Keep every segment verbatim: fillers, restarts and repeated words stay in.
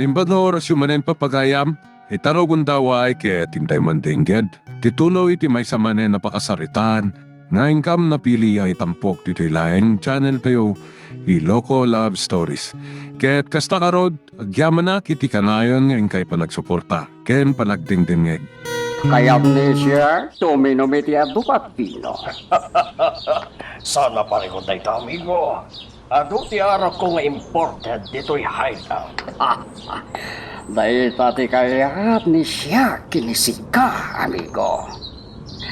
Imbag nga orasyo manen, papagayam, ita no gundaway ket intay mandengged ti tuloy ti maysa manen a pakasaritaan nga inkam napili a itampok ditoy laeng channel tayo, Iloko Love Stories. Ket kasta ngarud, agyamanak iti kanayon nga inkay panagsuporta ken panagdengdengngeg. Kayat ni Sir, tuminom iti adu a bino. Sana parikot dayta, amigo. Adu ti arakko nga imported ditoy hideout. Dayta ti kayat ni Siak ken ni sika, amigo.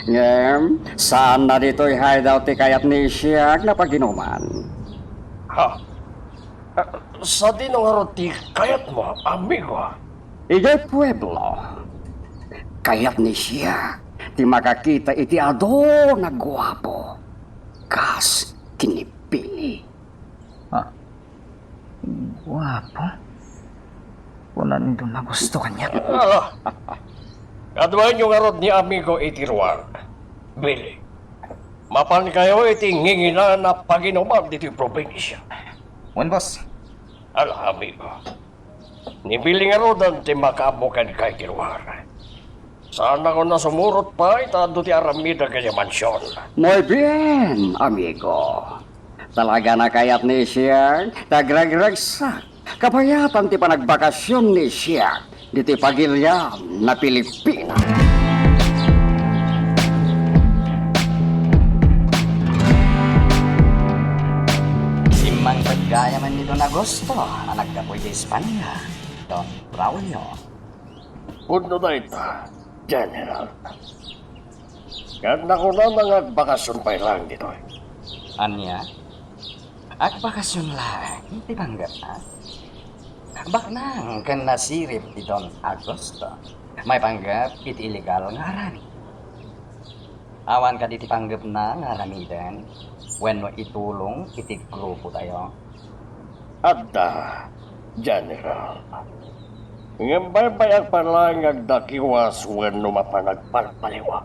Ngem, saan na ditoy hideout ti kayat ni Siak nga paginuman. Ha? Sadino ngarud ti kayatmo, amigo? Idiay pueblo, kayat ni Siak ti makakita iti adu a guapo, kas ken ni Billy. Ah, guapo? Kuna ni Don Augusto kaniak. Ah, kaduaenyo ngarud ni amigo iti ruar. Billy, mapankayo iti nginginana a paginuman ditoy probinsia. Wen, boss. Ala, amigo. Ni Billy ngaruden ti makaammo kenka iti ruar. Saannakon a sumurot pay ta adu ti aramidek idiay mansion. Muy bien, amigo. Talaga a kayat ni Siak ti agragragsak. Kapayatan ti panagbakasyon ni Siak ditoy pagilian a Pilipinas. Simmangpet gayam ni Don Augusto a naggapu iti Espania, Don Braulio. Pudno dayta, General. Ket nakunana nga agbakasyon pay laeng ditoy. Ania? Agbakasyon laeng ti panggepna? Baknang ken nasirib ti Don Augusto maipanggep iti illegal nga aramid. Awan kadi ti panggepna nga aramiden wenno itulong iti grupotayo? Adda, General. Ngem baybay-ak pay laeng nga agdakiwas wenno mapan agpalpaliwa.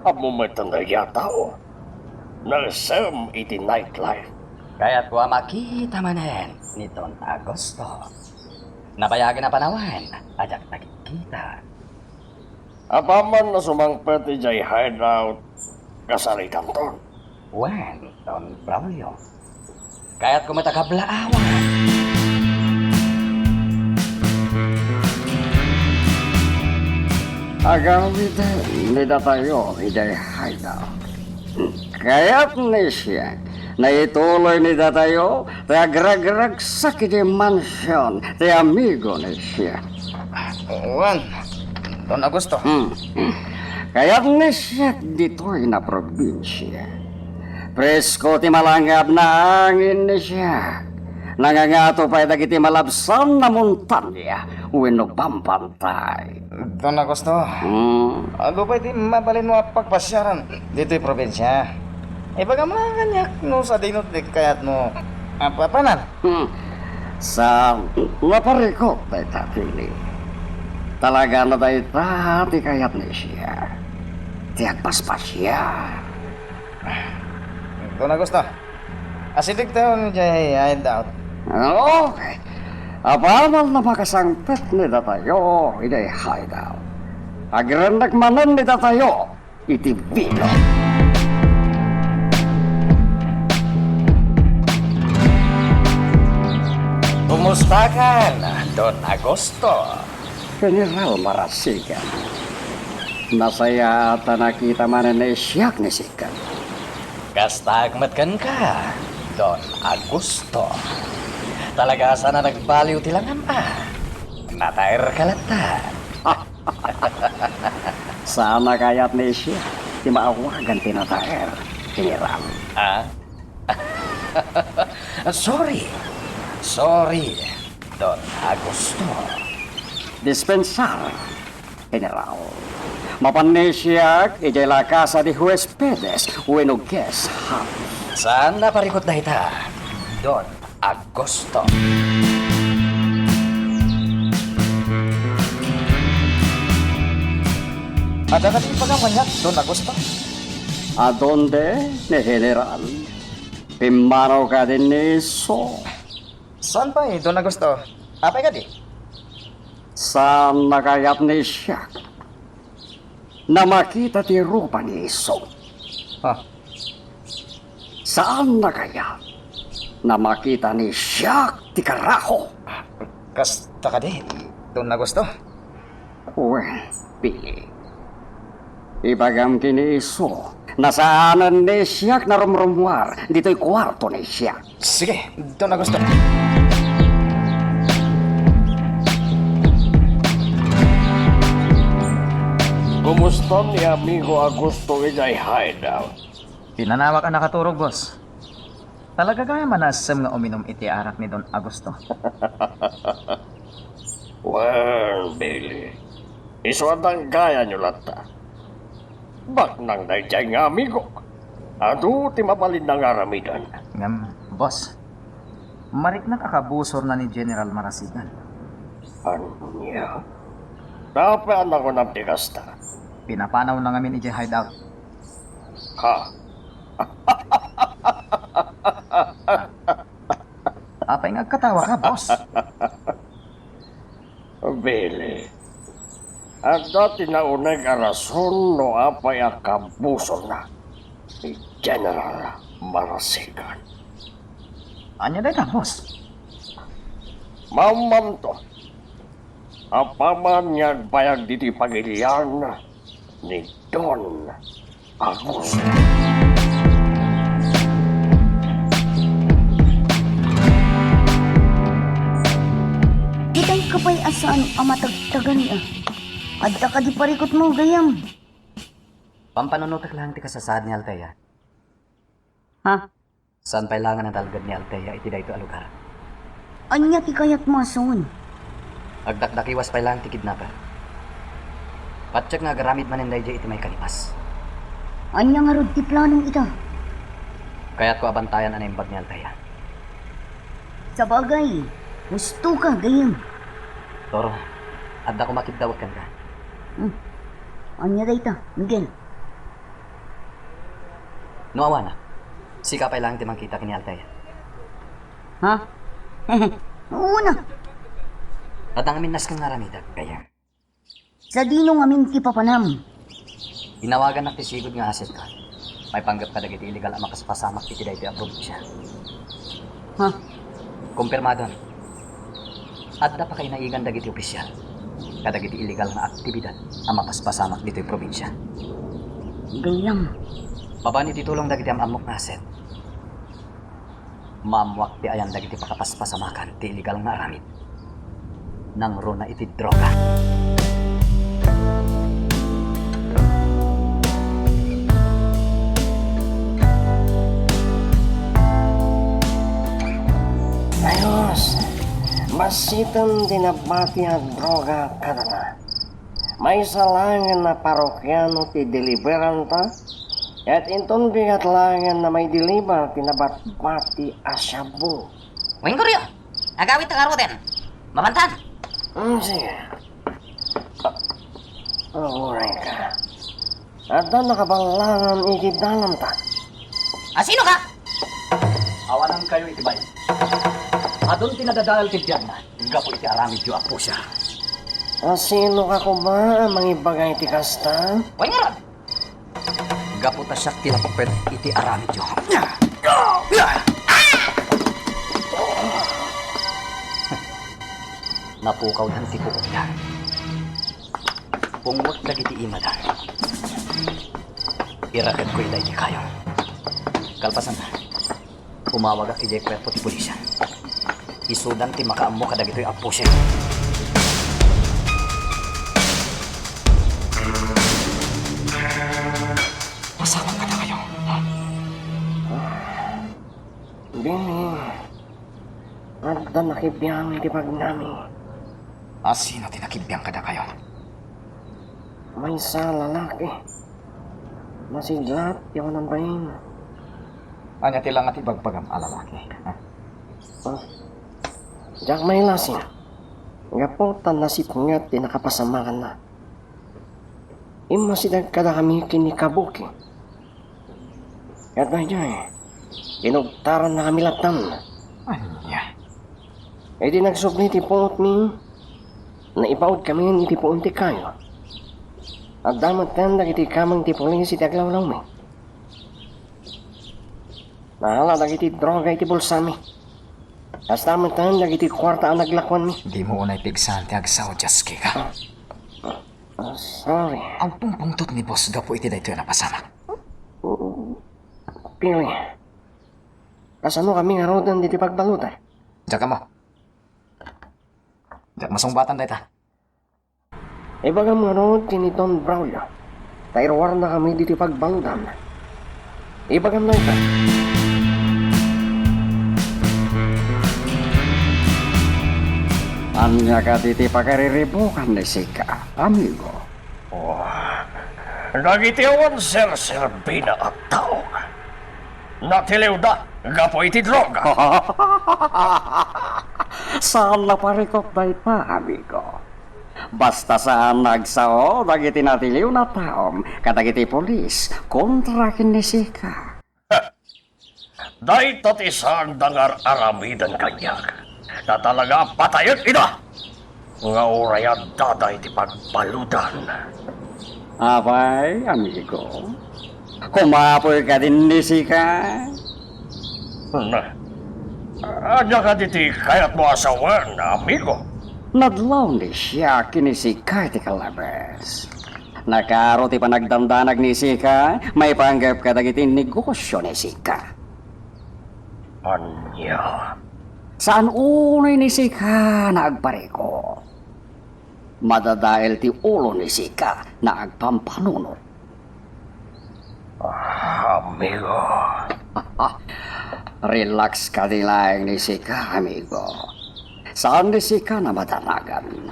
Ammom met ti daydiay a tao. Naisem iti nightlife. Kayatko a makita manen ni Don Augusto. Nabayagen a panawen a diak nakikita. Apaman a sumangpet idiay hideout, kasaritanton. Wen, Don Braulio. Kayatko met a kablaawan. Agawiden ni datayo idiay hideout. Kayat ni Siak, naituloy ni datayo ti agragragsak idiay mansion ti amigo ni Siak. Wen, Don Augusto. Hmm. Kayat ni Siak ditoy a probinsia. Presko ti malangab a angin ni Siak. Nangangato pay dagiti malabsan a montania wenno bamban. Tay. Don Augusto, hmm, adu pay ti mabalinmo a pagpasiaran ditoy probinsia. Ibagam la kaniak no sadino ti kayatmo a papanan. Hmm. Sa naparikot dayta, Billy. Talaga a dayta ti kayat ni Siak. Ti agpaspasiar. Don Augusto, asidegtayon idiay hideout. Okay. Apaman a makasangpet ni datayo idiay hideout, agrennek manen ni datayo iti vino. Kumustakan, Don Augusto? General Marasigan, nasayaat a nakita manen ni Siak ni sika. Kastaak met kenka, Don Augusto. Talaga a saan a nagbaliw ti langam a. Nataerka latta. Saan a kayat ni Siak ti maawagan ti nataer, General. Ah? Sorry. Sorry, Don Augusto. Dispensar, General. Mapan ni Siak idiay La Casa de Huespedes wenno guest house. Saan a parikot dayta, Don Augusto? Adda kadi ibagam kaniak, Don Augusto? Adunde ni General. Pimmanaw kadi ni isu. Saan pay, Don Augusto? Apay kadi? Saanna kayat ni Siak na makita ti rupa ni Iso? Ha? Saanna kayat na makita ni Siak ti karaho? Kasta kadi, Don Augusto? Wen, Billy. Ibagam ken ni Iso, nasaanen ni Siak nga rumrumuar ditoy kuarto ni Siak. Sige, Don Augusto. Kumusta ni Amigo Augusto idiay hideout? Pinanawak a nakaturog, boss. Talaga gayam a naassem nga uminom iti arak ni Don Augusto? Wen, Billy, isu a danggayanyo latta. Baknang daydiay nga amigok. Adu ti mabalinna nga aramiden. Ngem, boss, mariknak a kabusorna ni General Marasigan. Ania? Apay a nakunam ti kasta? Pinapanawna ngamin idiay hideout. Ha? Apay nga agkatawa ka, boss? Billy, adda ti nauneg a rason no apay a kabusorna ni General Marasigan. Ania dayta, boss? Maammoanto, apaman nga agbayag ditoy pagilian ni Don Augusto. Kitay ka pay a saan a matagtagan, a. Adda kadi parikutmo, gayam? Pampanunotek laeng ti kasasaad ni Althea. Ha? Saan pay laeng a natalged ni Althea iti daytoy a lugar. Ania ti kayatmo a sawen? Agdakdakiwas pay laeng ti kidnapper. Patiek nga agaramid manen daydiay iti maikalipas. Ania ngarud ti planom ita? Kayatko a bantayan a naimbag ni Althea. Sabagay, husto ka, gayam. Toro, adda koma kiddawek kenka. Hmm. Ania dayta, Miguel? No awanak, sika pay laeng ti mangkita ken ni Althea. Ha? Uuna. Adda ngamin nasken nga aramidek, gayam. Sadino ngamin ti papanam? Inawagannak ti sigud nga asetka. Maipanggep kadagiti illegal a makaspasamak iti daytoy a probinsia. Ha? Kumpirmadon. Adda pakainaigan dagiti opisial kadagiti illegal nga aktibidad a mapaspasamak ditoy probinsia. Gayam. Babaen iti tulong dagiti am-ammok nga aset, maammoak ti ayan dagiti pakapaspasamakan ti illegal nga aramid. Nangruna iti droga. Ayos. Basiten ti nabati a droga kadata. Maysa laengen a parokiano ti deliveranta, ket inton bigat laengen a maideliver ti nabatbati a shabu. Wen, Goryo, agawidta ngaruden. Mapantan. Mm, sige. Ah, aguray ka. Adda nakaballangan iti dalan ta. A, sino ka? Awanankayo iti bay. Adun ti nadadael ti biagna gapu iti aramidyo a pusier. A, sino ka koma a mangibaga iti kasta? Wen ngarud. Gapu ta siak ti lapped iti aramidyo. Napukawdan ti puokda. Pungwek dagiti imada. Irakedko ida iti kayo. Kalpasanna, umawagak idiay kuerpo ti pulisia. Isudan ti makaammo kadagitoy a pusier. Masamak kadakayo, ha? Dini, adda nakibiang iti bagnami. A, sino ti nakibiang kadakayo? Maysa a lalaki. Masidlat ti awanan bain. Ania ti langat ibagbagam a lalaki? Ah. Diak mailasin. Gapu ta nasipnget ti nakapasamakanna. Immasideg kadakami ken ni Kabuki. Ket daydiay, kinugtarannakami lattan. Ania? Idi nagsubli ti pungotmi, Naipaudkamin iti puon ti kayo. Adda metten dagiti kameng ti pulis iti aglawlawmi. Naala dagiti droga iti bulsami. Kasta metten dagiti kuarta a naglakuanmi. Dimo unay pigsaan ti agsao, Jessica. Ah, sorry. Agpungpungtot ni boss gapu iti daytoy a napasamak. Pili. Kasano kami ngaruden ditoy pagbaludan? Diak ammo. Diak masungbatan dayta. Ibagam ngarud ken ni Don Braulio ta iruarna kami ditoy pagbaludan. Ibagam dayta. Ania kadi ti pakariribukam ni Sika, amigo? Oh, dagiti awan serserbina a tao, natiliwda gapu iti droga. Saan a parikut dayta, amigo. Basta saan a agsao dagiti natiliw a taom kadagiti pulis kontra ken ni Sika. Dayta ti saanda nga ar-aramiden kaniak. Ta talaga a patayek ida nga uray addada iti pagbaludan. Apay, amigo, kumapoy kadin ni Sika? Na, ania kadi ti kayatmo a sawen, amigo? Nadlaw ni Sika ken ni Sika iti kalabes. Nakaro ti panagdandanag ni Sika maipanggep kadagiti negosio ni Sika. Ania? Saan unay ni Sika nga agparikut. Madadael ti ulo ni Sika nga agpampanunot. Ah, amigo. Relax kadi laeng ni Sika, amigo. Saan ni Sika nga madanagan.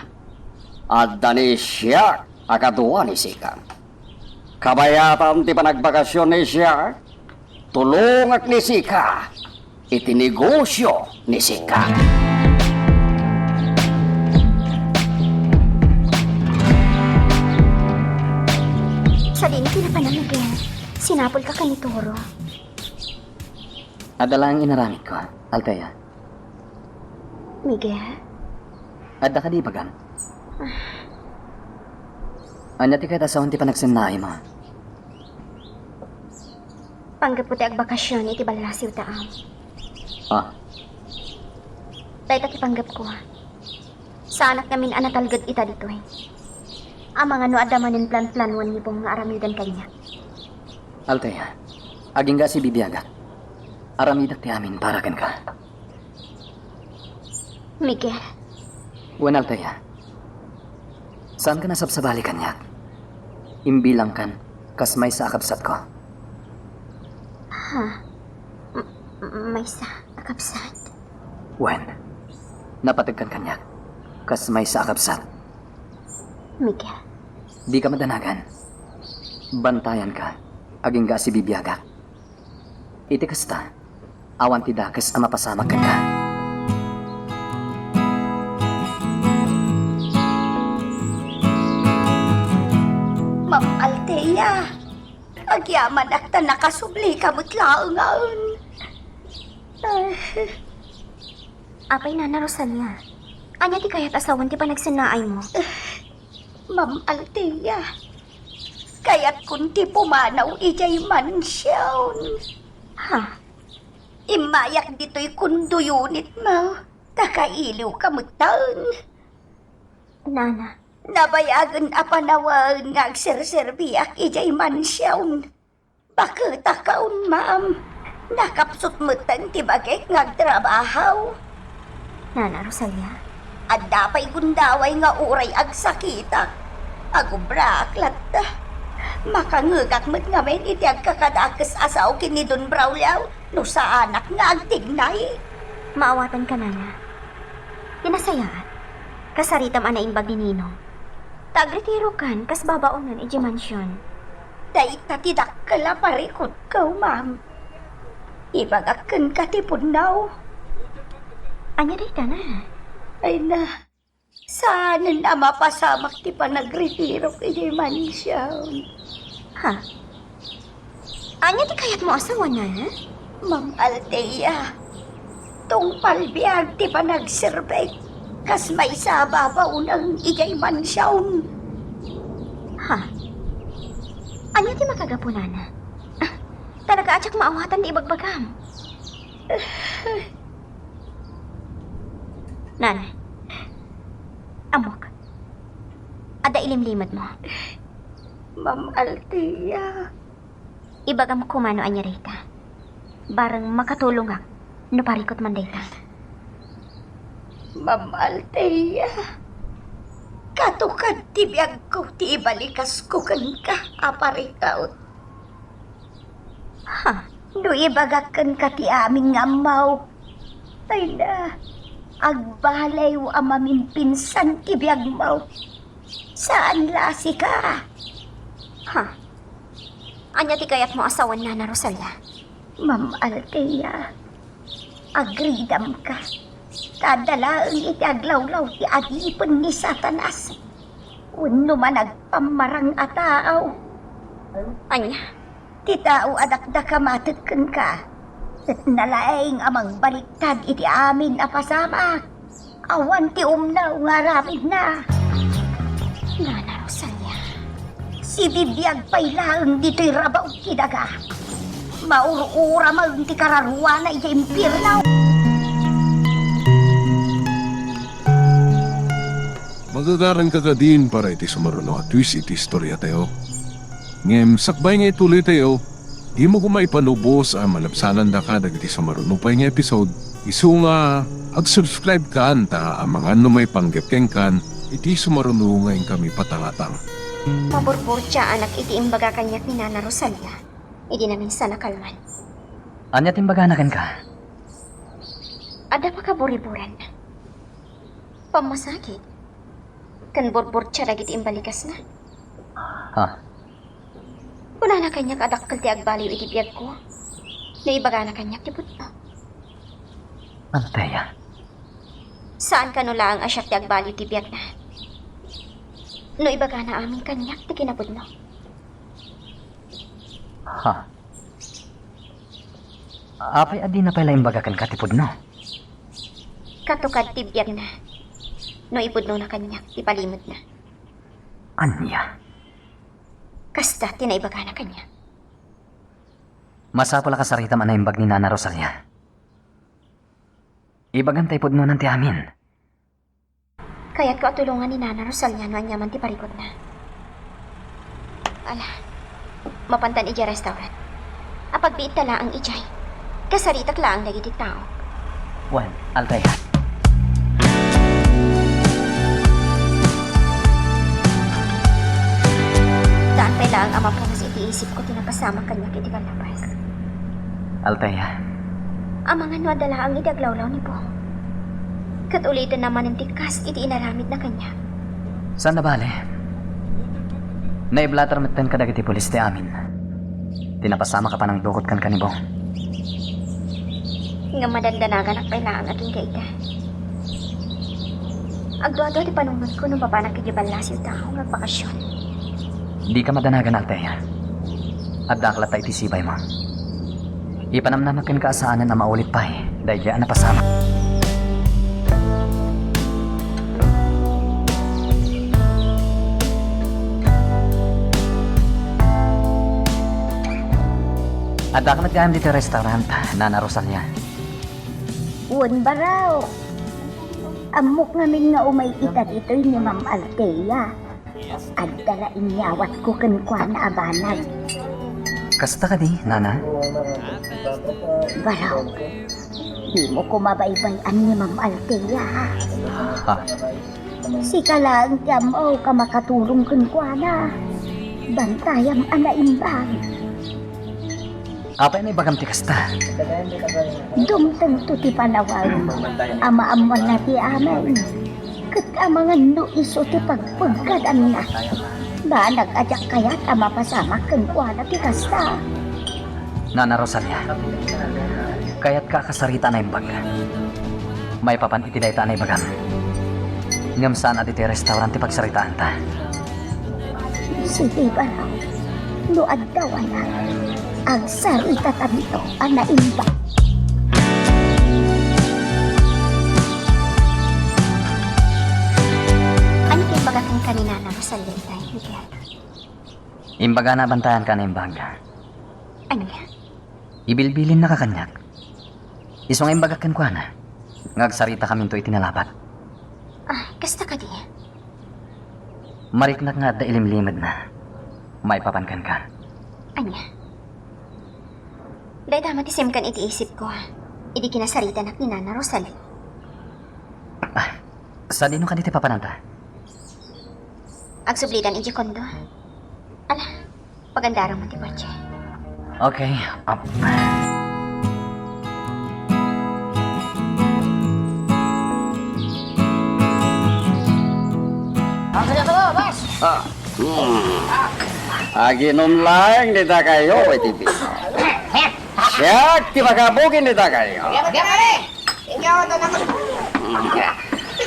Adda ni Siak a kadua ni Sika. Kabayatan ti panagbakasyon ni Siak, tulongak ni Sika iti negosio ni Sika. Sadino ti napanam, Miguel? Sinapulka ken ni Toro. Adda laeng inaramidko, Althea. Miguel? Adda kadi ibagam? Ania ti kayat a sawen ti panagsennaaymo? Panggepko ti agbakasyon iti ballasiw, Taam. Ah. Dayta ti panggepko. Saanak ngamin a natalged ita ditoy. Amangan no adda manen planplanuan ni Bong nga aramiden kaniak. Althea, agingga a sibibiagak. Aramidak ti amin para kenka. Miguel. Wen, Althea. Saanka a sabsabali kaniak. Imbilangkan kas maysa a kabsatko. Ha? M-, maysa a kabsat? Wen, napategkan kaniak kas maysa a kabsat. Miguel. Dika madanagan. Bantayanka, agingga a sibibiagak. Iti kasta, awan ti dakes a mapasamak kenka. Ma'am Althea, agyamanak ta nakasublika met laengen. Ay. Apay, Nana Rosalia, ania ti kayat a sawen ti panagsennaaymo? Ma'am Althea, kayatkon ti pumanaw idiay mansion. Ha? Immayak ditoy condo unit mo, ta kailiwka metten. Nana. Nabayagen a panawen nga agserserbiak idiay mansion. Baketakon, ma'am. Nakapsut metten ti bagik nga agtrabaho. Nana Rosalia? Adda pay gundaway nga uray agsakitak. Agubraak latta. Makangegak met ngamin iti agkakadakes a sao ken ni Don Braulio no saanak nga agtignay. Maawatanka, Nana. Ti nasayaat, kasaritam a naimbag ni Nino. Ta agretirokan kas babaonan idiay mansion. Dayta ti dakkel a parikutko, ma'am. Ibagak kenka ti pudno. Ania dayta, Nana? Ay na, saanen a mapasamak ti panagretirok idiay mansion. Ha? Ania ti kayatmo a sawen, Nana? Ma'am Althea, tungpal biag ti panagserbek. kas maysa a babawnen idiay mansion. Ha? Ania ti makagapu, nana? Ah, talaga a diak maawatan ti ibagbagam. Nana, ammok. Adda ilimlimedmo. Ma'am Althea. Ibagam koma no ania dayta. Bareng makatulongak no parikut man dayta. Ma'am Althea, katukad ti biagko ti ibalikasko kenka a parikut. Ha? No ibagak kenka ti amin nga ammo, ay na, agbalay a maminpinsan ti biagmo. Saan la a sika. Ha? Ania ti kayatmo a sawen, Nana Rosalia? Ma'am Althea, agridamka. Ta adda laeng iti aglawlaw ti adipen ni Satanas wenno managpammarang a tao. Ania? Ti tao a dakdakamatek kenka, ket nalaing a mangbaliktad iti amin a pasamak. Awan ti umnaw nga aramidna. Nana Rosalia. Sibibiag pay laeng ditoy rabaw ti daga. Maur-ura manen ti kararuana iti impierno. Magagaranka kadin para iti sumaruno a twist iti istoriatayo. Ngem sakbay nga ituloytayo, dimo koma ipanubos a malabsanandaka dagiti sumaruno pay nga episode, isu nga ag-subscribe kan ta amangan no maipanggep kenkan iti sumaruno nga inkami patangatang. Maburburtia anak iti imbaga kaniak ni Nana Rosalia idi naminsan a kalman. Ania ti imbagana kenka? Adda pakaburiburan. Pammasakit. Ken burburtia dagiti imbalikasna. Ha? Kunana kaniak a dakkel ti agbaliw iti biagko no ibagana kaniak ti pudno. Althea. Saan kano laeng a siak ti agbaliw ti biagna no ibagana amin kaniak ti kinapudno. Ha? Apay a dina pay la imbaga kenka ti pudno? Katukad ti biagna no ipudnona kaniak ti palimedna. Ania? Kasta ti naibagana kaniak. Masapul a kasaritam a naimbag ni Nana Rosalia. Ibagam ta ipudnonan ti amin. Kayatko a tulongan ni Nana Rosalia no aniaman ti parikutna. Ala, mapantan idiay restaurant. Apagbiitta laeng idiay. Kasaritak laeng dagiti tao. Wen, Althea. Daan pay laeng a mapunas iti isipko ti napasamak kaniak iti kallabas. Althea. Amangan no adda laeng iti aglawlaw ni Bong. Ket ulitenna manen ti kas iti inaramidna kaniak. Saan a bale. Naiblatter metten kadagiti pulis ti amin ti napasamak a panangdukot kenka ni Bong. Ngem madandanaganak pay laeng agingga ita. Agduadua ti panunotko no mapanak iti ballasiw tao nga agbakasyon. Dika madanagan, Althea. Addaak latta iti sibaymo. Ipanamnamak kenka a saanen a maulit pay daydiay a napasamak. Addaka met gayam ditoy restaurant, Nana Rosalia. Wen, baro. Ammok ngamin nga umay ita ditoy ni Ma'am Althea. Adda la inyawatko kenkuana a banag. Kasta kadi, Nana? Baro, dimo koma baybay-an ni Ma'am Althea. Ha? Sika laeng ti ammo a makatulong kenkuana. Bantayam a naimbag. Apay a naibagam ti kasta? Dumtengto ti panawagmo a maammoanna ti amin. Ket amangan no isu ti pagpeggadanna. Banag a diak kayat a mapasamak kenkuana ti kasta. Nana Rosalia, kayatka a kasarita a naimbag. Maipapan iti dayta a naibagam. Ngem saan a ditoy restaurant ti pagsaritaanta. Sige, baro. No adda awan, agsaritatanto a naimbag. Rosalia itay, Miguel. Imbagana a bantayanka a naimbag. Ania? Ibilbilinnaka kaniak. Isu nga imbagak kenkuana nga agsaritakaminto iti nalabat. Ah, kasta kadi? Mariknak nga adda ilimlimedna maipapan kenka. Ania? Dayta met ti simken iti isipko, idi kinasaritanak ni Nana Rosalia. Ah, sadino kadi ti papananta? Agsublidan idiay kondo. Ala, pagandaram ti kotse. Okay, up. Ah, hmm. Aginom laeng ni dakayo iti bino. Siak ti makabugin ni dakayo.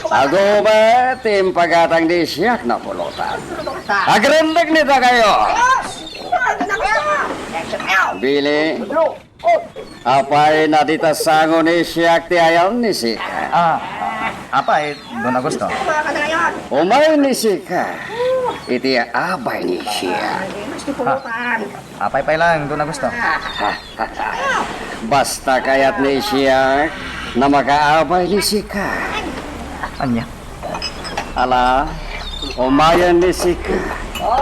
Adu met ti impagatang ni siak napulotan. Agrendek ni dakayo. Bili, apay, nadita sango ni siak ti ayam ni sika? Ah, apay, Don Augusto. Umay ni sika iti abay ni siak. Ha? Apay pay lang, Don Augusto. Basta kayat ni siak nga makaabay ni sika. Ania? Ala, umayen ni sika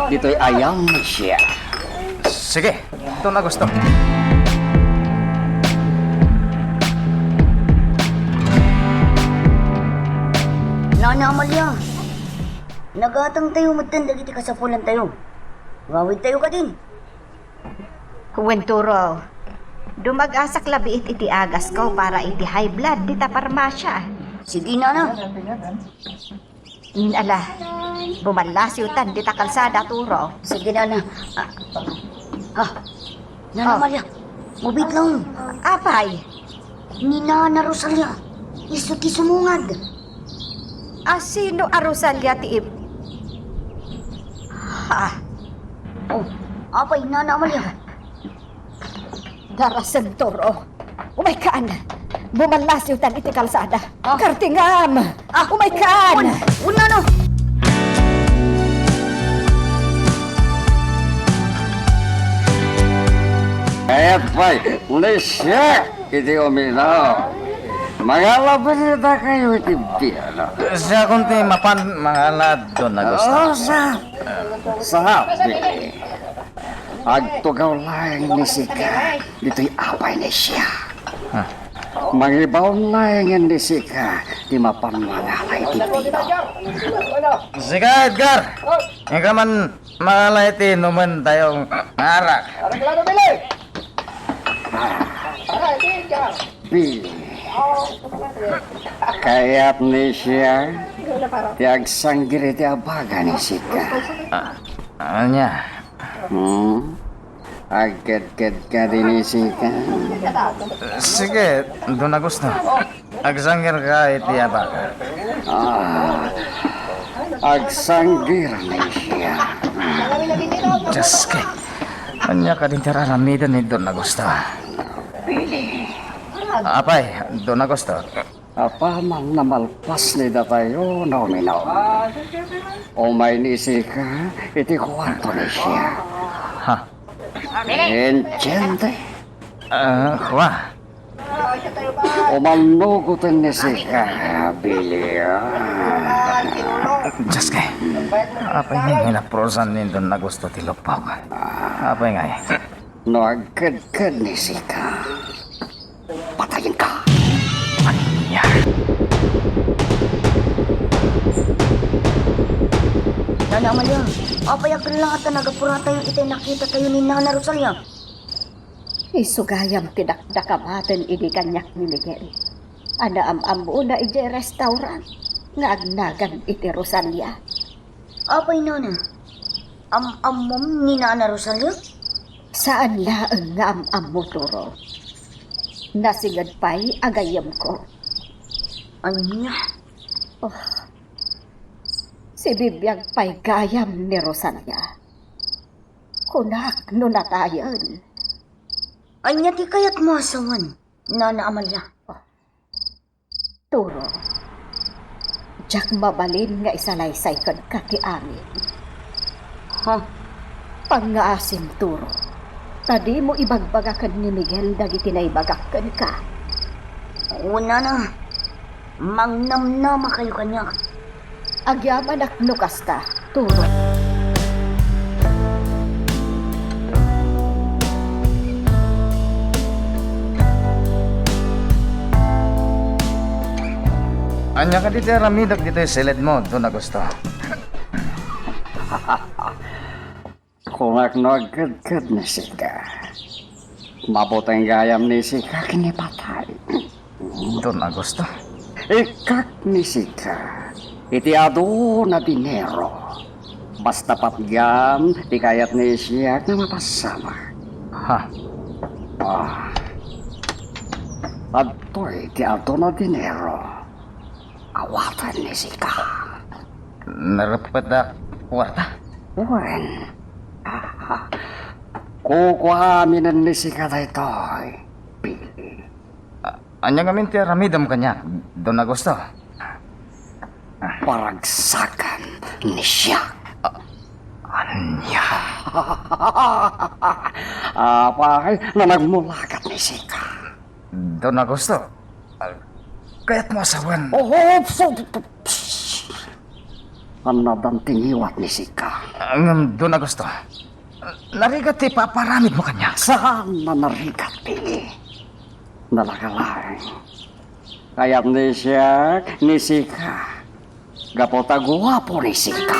ditoy ayam ni siak. Sige, Don Augusto. Nana Amalia, nagatangtayo metten dagiti kasapulantayo. Ngawidtayo kadin. Wen, Turo. Dumagasak labiit iti agasko para iti high blood dita parmasia. Sige, Nana. Mm, ala, bumallasiwtan dita kalsada, Turo. Sige, Nana. Ah. Ah. Nana Oh. Amalia, mabiit lang. Apay? Ni Nana Rosalia, isu ti sumungad. A, sino a Rosalia ti ib-, ha? Oh, apay, Nana Amalia? Darasen, Turo. Umaykan! Bumallasiwtan iti kalsada. Ah. Kartingam! Ah, umaykan! Un, un, Nana! Kayat pay, ni siak iti uminaw. Mangalabi dakayo iti biano. Siakon ti mapan mangala, Don Augusto. Oh, sa, sa, Agtugaw laeng ni sika ditoy abay ni siak. Ah. Mangibaon laeng ni sika ti mapan mangala iti bino. Sika, Edgar! Ika man mangala iti inumen tayo nga arak. Bili. Kayat ni siak ti agsanggir iti abaga ni sika. Ah, ania? Hmm? Agkedked kadi ni sika? Sige, Don Augusto. Agsanggirka iti abaga. Ah, agsanggir ni siak. Diyos ko. Ania kadi ti ar-aramiden ni Don Augusto? Apay, Don Augusto. Apaman a malpas ni datayo nga uminom, umay ni sika iti kuarto ni siak. Ha? Entiende? Ah, kua. Umannugoten ni sika, Billy. Diyos ko. Apay nga inaprosan ni Don Augusto ti lupok? Apay nga? No agkedked ni sika, patayenka. Ania? Nana Amalia, apay a ket la nga ta nagapuratayo itay nakitatayo ni Nana Rosalia? Isu gayam ti dakdakamaten idi kaniak ni Miguel a naam-ammona idiay restaurant nga agnagan iti Rosalia. Apay, Nana? Am-ammom ni Nana Rosalia? Saan laeng nga am-ammo, Turo. Nasinged pay a gayyemko. Ania? Oh, sibibiag pay gayam ni Rosalia. Kunak no natayen. Ania ti kayatmo a sawen, Nana Amalia? Oh. Turo, diak mabalin nga isalaysay kenka ti amin. Ha? Pangngaasim, Turo. Ta dimo ibagbaga ken ni Miguel dagiti naibagak kenka. Kunana, mangnamnamakayo kaniak. Agyamanak no kasta, Turo. Ania kadi ti aramidek ditoy siledmo, Don Augusto? Kunak no agkedked ni sika. Mabuteng gayam ni sika ken ni patay. Don Augusto? Ikkak ni sika iti adu na dinero. Basta patgam ti kayat ni siak nga mapasamak. Ha? Ah. Adtoy ti adu na dinero. Awaten ni sika. Naruppetak kuarta? Wen. Kukuaminen ni sika daytoy, Billy. A-, ania ngamin ti aramidem kaniak, Don Augusto? Paragsakan ni siak. A-, ania? Apay, nanagmulagat ni sika. Don Augusto, ah, kayatmo a sawen? Oh, oh, psst, psst. Annadan ti ngiwat ni sika. Ah, ngem, Don Augusto, narigat ti paparamidmo kaniak. Saan a narigat, Billy? Nalaka laeng. Kayat ni siak, ni sika. Gapu ta guapo ni sika.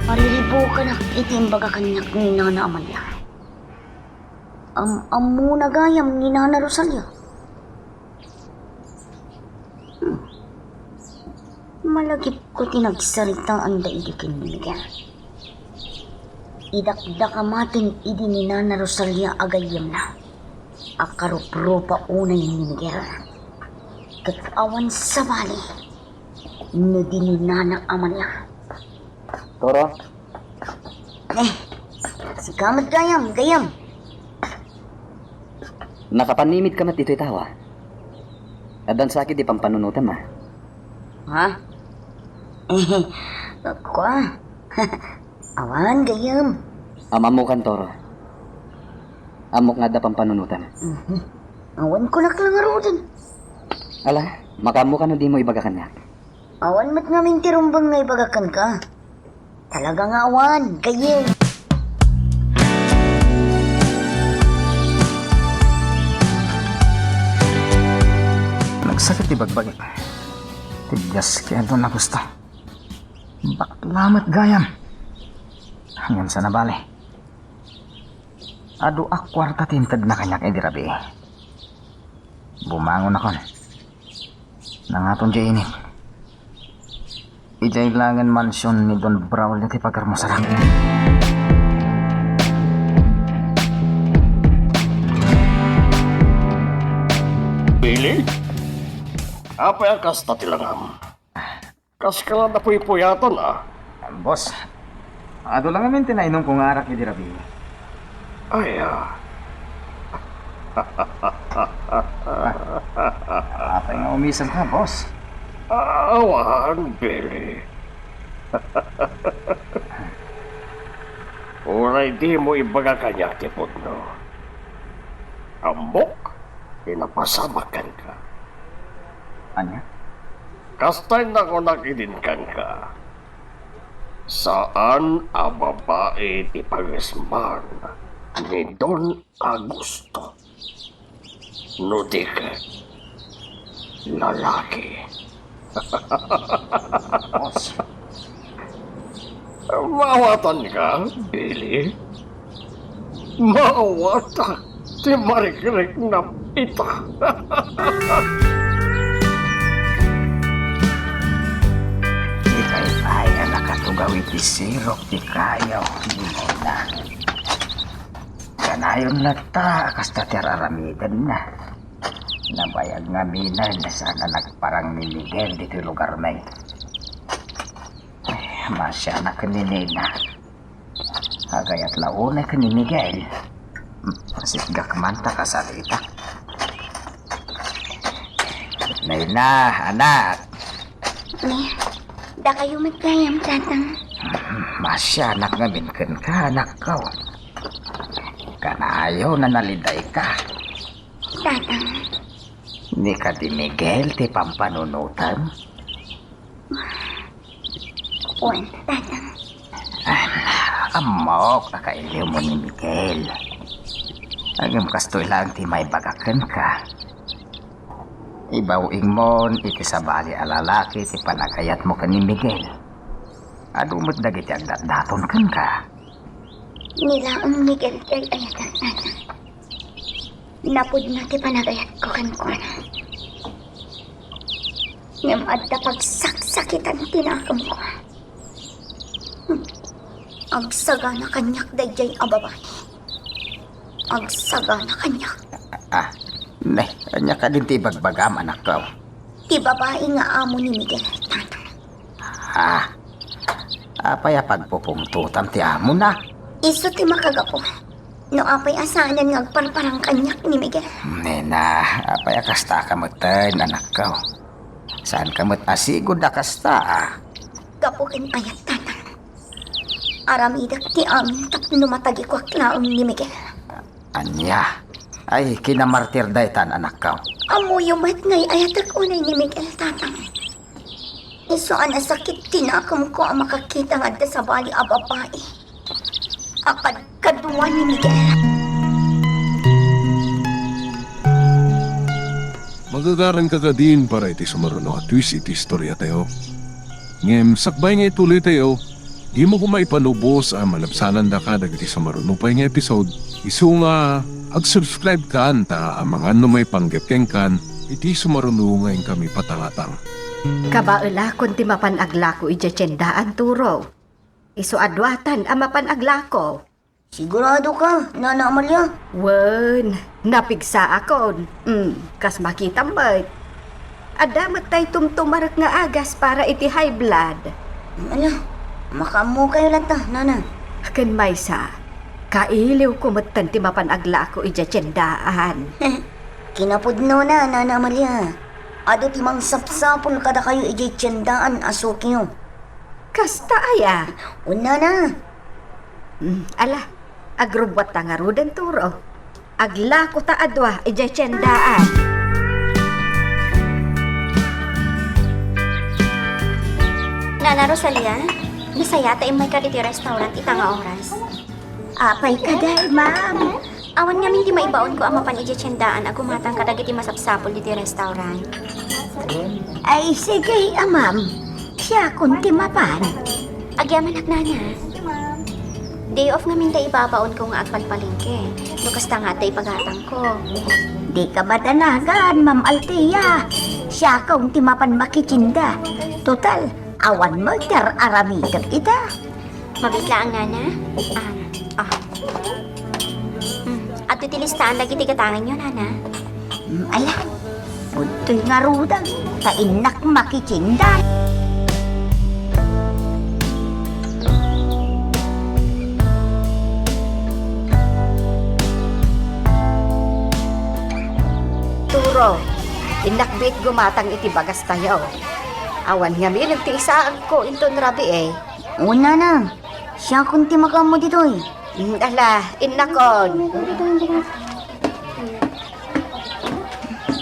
Mariribukanak iti imbaga kaniak ni Nana Amalia. Am-ammona gayam ni Nana Rosalia. Hmm. Malagipko ti nagsaritaanda idi ken ni Miguel. Idakdakamaten idi ni Nana Rosalia a gayyemna a karuprupa unay ni Miguel. Ket awan sabali no di ni Nana Amalia. Toro? Eh, sika met gayam, gayyem. Nakapanimidka met ditoy tawa. Addan sakit ti pampanunotam, a? Ha? Eh, kua. Awan, gayyem. Am-ammokan, Toro. Ammok nga adda pampanunotam. Mhm. Awan kunak la ngaruden. Ala, makaammoka no dimo ibaga kaniak. Awan met ngamin ti rumbeng nga ibaga kenka. Talaga nga awan, gayyem. Nagsakit ti bagbagi. Ti bias ken Don Augusto. Bakla met gayam. Ngem saan a bale. Adu a kuarta ti intedna kaniak idi rabii. Bumangonakon. Nangaton diay init. Idiay laengen mansion ni Don Braulio ti pagermosarak. Billy? Apay a kasta ti langam? Kas ka la napuypuyatan, a? Boss, adu la ngamin ti nainomko nga arak idi rabii. Ay, a. Apay nga umisemka, boss? Awan, Billy. Uray dimo ibaga kaniak ti pudno. Ammok ti napasamak kenka. Ania? Kasta ti nakunak idin kenka, saan a babai ti pagesman ni Don Augusto. No di ket, lalaki. Boss. Maawatanka, Billy? Maawatak ti marikriknam ita. Di pay pay a nakatugaw iti sirok ti kayo ni Mona. Kanayon latta a kasta ti ar-aramidenna. Nabayag ngaminen a saan a nagparang ni Miguel ditoy lugarmi. Masianak ken ni Nina. Agayat la unay ken ni Miguel. Masitgak man ta kasaritak. Nina, anak. Ni? Dakayo met gayam, Tatang. Masianak ngamin kenka, anakko. Kanayon a nalidayka. Tatang. Ni kadi Miguel ti pampanunotem? Wen, Tatang. Ammok a kailiwmo ni Miguel. Ngem kastoy laeng ti maibagak kenka. Ibaw-ingmon iti sabali a lalaki ti panagayatmo ken ni Miguel. Adu met dagiti agdatdaton kenka. Ni laeng Miguel ti ay-ayatek, Tatang. Napudno ti panagayatko kenkuana. Ngem adda pagsaksakitan ti nakemko. Agsagana kaniak daydiay a babai. Agsagana kaniak. Ah, ne, ania kadin ti ibagbagam, anakko? Ti babai nga amo ni Miguel, Tatang. Ah, apay a pagpupungtotam ti amona? Isu ti makagapu. No apay a saanen nga agparparang kaniak ni Miguel. Nena, apay a kasta ka metten, anakko? Saanka met a sigud a kasta, a? Gapu ken ayat, Tatang. Aramidek ti amin tapno matagikuak laeng ni Miguel. Ania? Ay, kinamartir daytan, anakko. Ammoyo met nga ay-ayatek unay ni Miguel, Tatang. Isu a nasakit ti nakemko a makakita nga adda sabali a babai a kadkadua ni Miguel. Magagaranka kadin para iti sumaruno a twist iti istoriatayo. Ngem sakbay nga ituloytayo, dimo koma ipanubos a malabsanandaka dagiti sumaruno pay nga episode. Isu nga, ag-subscribe kan ta amangan no maipanggep kenkan iti sumaruno nga inkami patangatang. Kabaelakon ti mapan aglako idiay tiendaan, Turo. Isu a duatan a mapan aglako. Sigurado ka, Nana Amalia? Wen, napigsaakon. Mm, kas makitam met. Adda met tay tumtumarek nga agas para iti high blood. Ala, makaammokayo latta, Nana. Ken maysa, kailiwko metten ti mapan aglako idiay tiendaan. Kinapudnona, Nana Amalia. Adu ti mangsapsapul kadakayo idiay tiendaan a sukiyo. Kasta aya? Wen, Nana. Mm, ala, agrubbuatta ngaruden, Turo. Aglakota a dua idiay tiendaan. Nana Rosalia, nasayata immayka ditoy restaurant ita nga oras. Apay kadi, ma'am? Awan ngamin ti maibaonko a mapan idiay tiendaan a gumatang kadagiti masapsapul ditoy restaurant. Ay, sige, a, ma'am. Siakon ti mapan. Agyamanak, Nana. Day off ngamin ta ibabaonko nga agpalpalengke. No kasta nga adda ipagatangko. Dika madanagan, Ma'am Althea. Siakon ti mapan makitienda. Total, awan met ti ar-aramidek ita. Mabiit laeng, Nana. Ah, ah. Hmm, adtoy ti listaan dagiti gatangenyo, Nana. Hmm, ala. Adtoy ngaruden, ta innak makitienda. Turo, innak biit gumatang iti bagastayo. Awan ngamin ti isaanko inton rabii. Wen, Nana. Siakon ti makaammo ditoy. Mm, ala, innakon.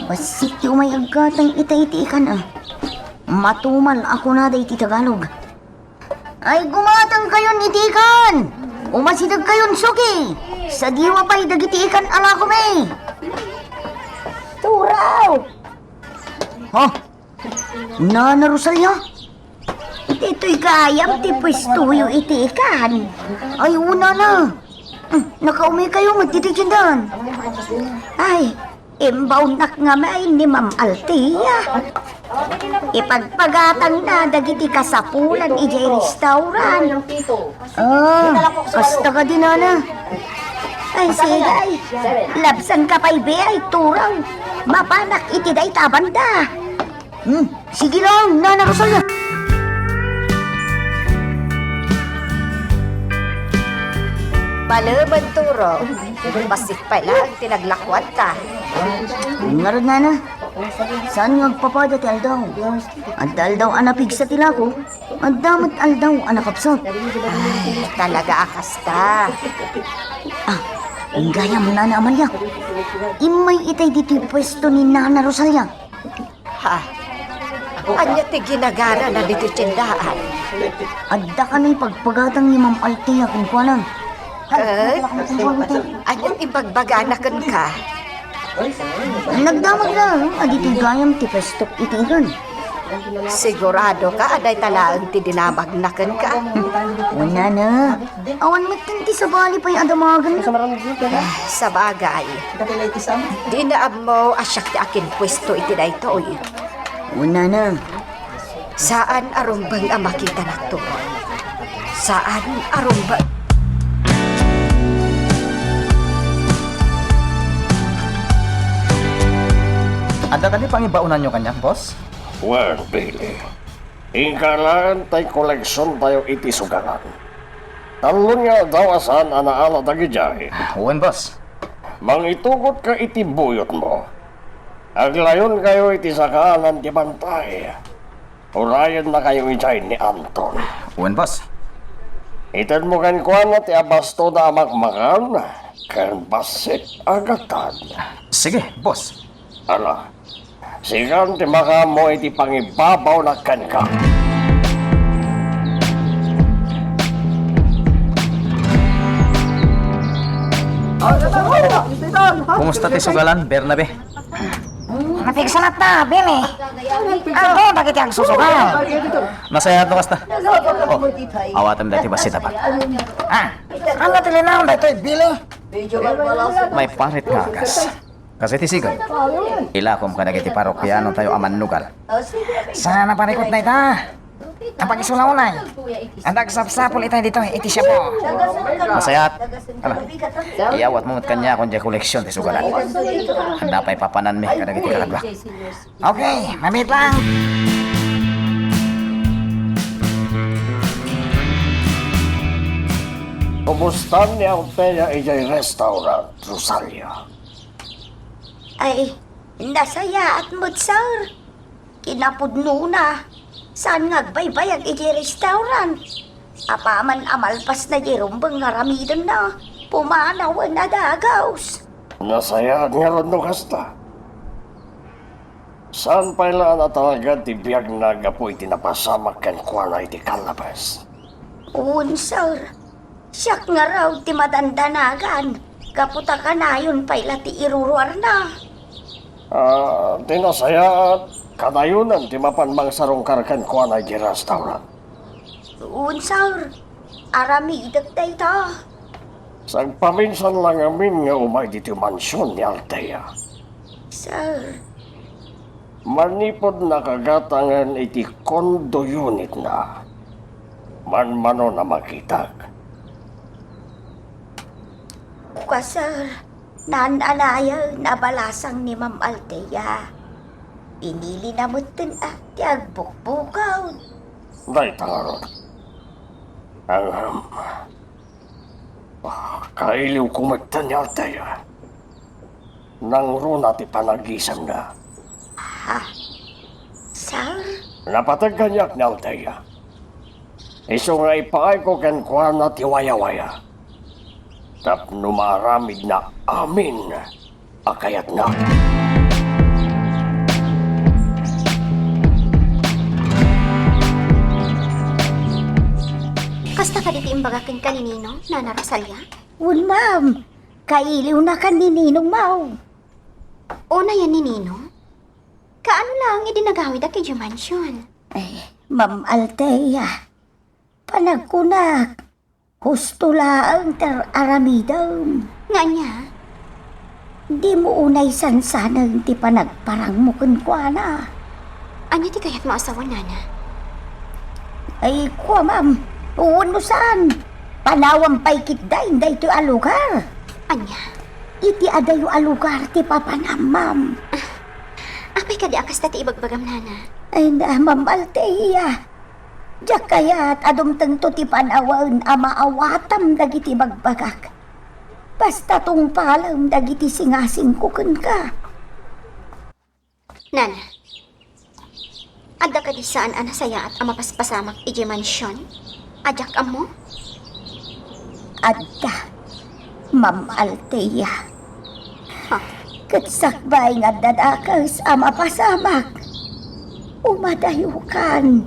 Bassit ti umay aggatang ita iti ikan, a. Matumal a kunada iti Tagalog. Ay, gumatangkayon iti ikan! Umasidegkayon suki! Sadiwa pay dagiti ikan a lakomi! Turaw! Ha? Nana Rosalia? Ditoy gayam ti puestoyo iti ikan. Ay, wen, Nana. Hmm, nakaumikayo met iti tiendan. Ay, imbaonnak ngamin ni Ma'am Althea. Ipagpagatangna dagiti kasapulan idiay restaurant. Ah, kasta kadi, Nana. Ay, sige, ay. Labsanka pay, bay, Turaw. Mapanak iti dayta a banda. Hmm, sige lang, Nana Rosalia. Balemen, Turo. Bassit pay laeng ti naglakuanta. Ngarud, Nana. Saan nga agpapada ti aldaw? Adda aldaw a napigsa ti lako. Adda met aldaw a nakapsut. Ay, talaga a kasta. Ah, inggayam, Nana Amalia. Immay itay ditoy puesto ni Nana Rosalia. Ha? Ania ti ginagarana ditoy tiendaan? Adda kanoy pagpagatang ni Ma'am Althea kenkuana. Eh? Ania ti ibagbagana kenka? Nagdamag laeng a ditoy gayam ti puestok iti igan. Siguradoka a dayta laeng ti dinamagna kenka? Wen, Nana. Awan metten ti sabali pay a damagen. Sabagay. Dina ammo a siak ti akinpuesto iti daytoy. Wen, Nana. Saan a rumbeng a makitanato. Saan a rumbeng. Adda kadi pangibaonanyo kaniak, boss? Wen, Billy. Inka laeng tay koleksiontayo iti sugalan. Tallo nga aldaw a saan a naala dagidiay. Wen, boss. Mangitugotka iti buyotmo. Aglayonkayo iti sakaanan ti bantay. Urayennakayo idiay ni Anton. Wen, boss. Itedmo kenkuana ti abastoda a makmakan ken bassit a gatad. Sige, boss. Ala, sikan ti makaammo iti pangibabawna kenka. Kumusta ti sugalan, Bernabe? Napigsa latta, Billy. Adu dagiti agsusugal. Nasayaat no kasta. Oh, awatem daytoy bassit a bag. Ah, ania ti linaon daytoy, Billy? Maiparit nga agas. Kas iti sigud, ilakom kadagiti parokianotayo a mannugal. Saan a parikut dayta? Apag isu la unay. Adda agsapsapul itay ditoy iti siapo. Nasayaat. Ala, iyawatmo met kaniakon diay koleksion ti sugalan. Adda pay papananmi kadagiti kakaduak. Okay, mabiit lang. Kumusta ni Althea idiay restaurant, Rosalia? Ay, nasayaat met, sir. Kinapudnona, saan nga agbaybayag idiay restaurant. Apaman a malpasna diay rumbeng nga aramidenna, pumanawen a dagus. Nasayaat ngarud no kasta. Saan pay la a natalagad ti biagna gapu iti napasamak kenkuana iti kallabes? Wen, sir. Siak ngarud ti madandanagan gapu ta kanayon pay la ti iruruarna. Ah, ti nasayaat, kanayonan ti mapan mangsarungkar kenkuana idiay restaurant. Wen, sir. Aramidek dayta. Sagpaminsan la ngamin nga umay ditoy mansion ni Althea. Sir. Manipud nakagatangen iti condo unitna, manmanon a makitak. Kua, sir, naan-anayen a balasang ni Ma'am Althea. Inilina metten a ti agbukbukaw. Dayta ngarud. Ahem. Ah, kailiwko metten ni Althea. Nangruna ti panagisemna. Ha? Sir? Napateg kaniak ni Althea. Isu nga ipaayko kenkuana ti wayawaya. Tapno maaramidna amin a kayatna. Kasta kadi ti imbaga kenka ni Ninong, Nana Rosalia? Wen, ma'am. Kailiwnakan ni Ninong, ma'am. Unayen ni Ninong? Kaano laeng idi nagawidak idiay mansion? Ay, Ma'am Althea, panagkunak, husto laeng ti aramidem. Nga ania? Dimo unay sansanen ti panagparangmo kenkuana. Ania ti kayatmo a sawen, Nana? Ay, kua, ma'am. Wen no saan, panawam pay ketdin daytoy a lugar. Ania? Iti adayo a lugar ti papanam, ma'am. Apay kadi a kasta ti ibagbagam, Nana? Ay na, Ma'am Althea. Diak kayat a dumtengto ti panawen a maawatam dagiti ibagbagak. Basta tungpalem dagiti singasingko kenka. Nana, Adda kadi saan a nasayaat a mapaspasamak idiay mansion a diak ammo? Adda, Ma'am Althea. Ha? Ket sakbay nga adda dakes a mapasamak, umadayokan.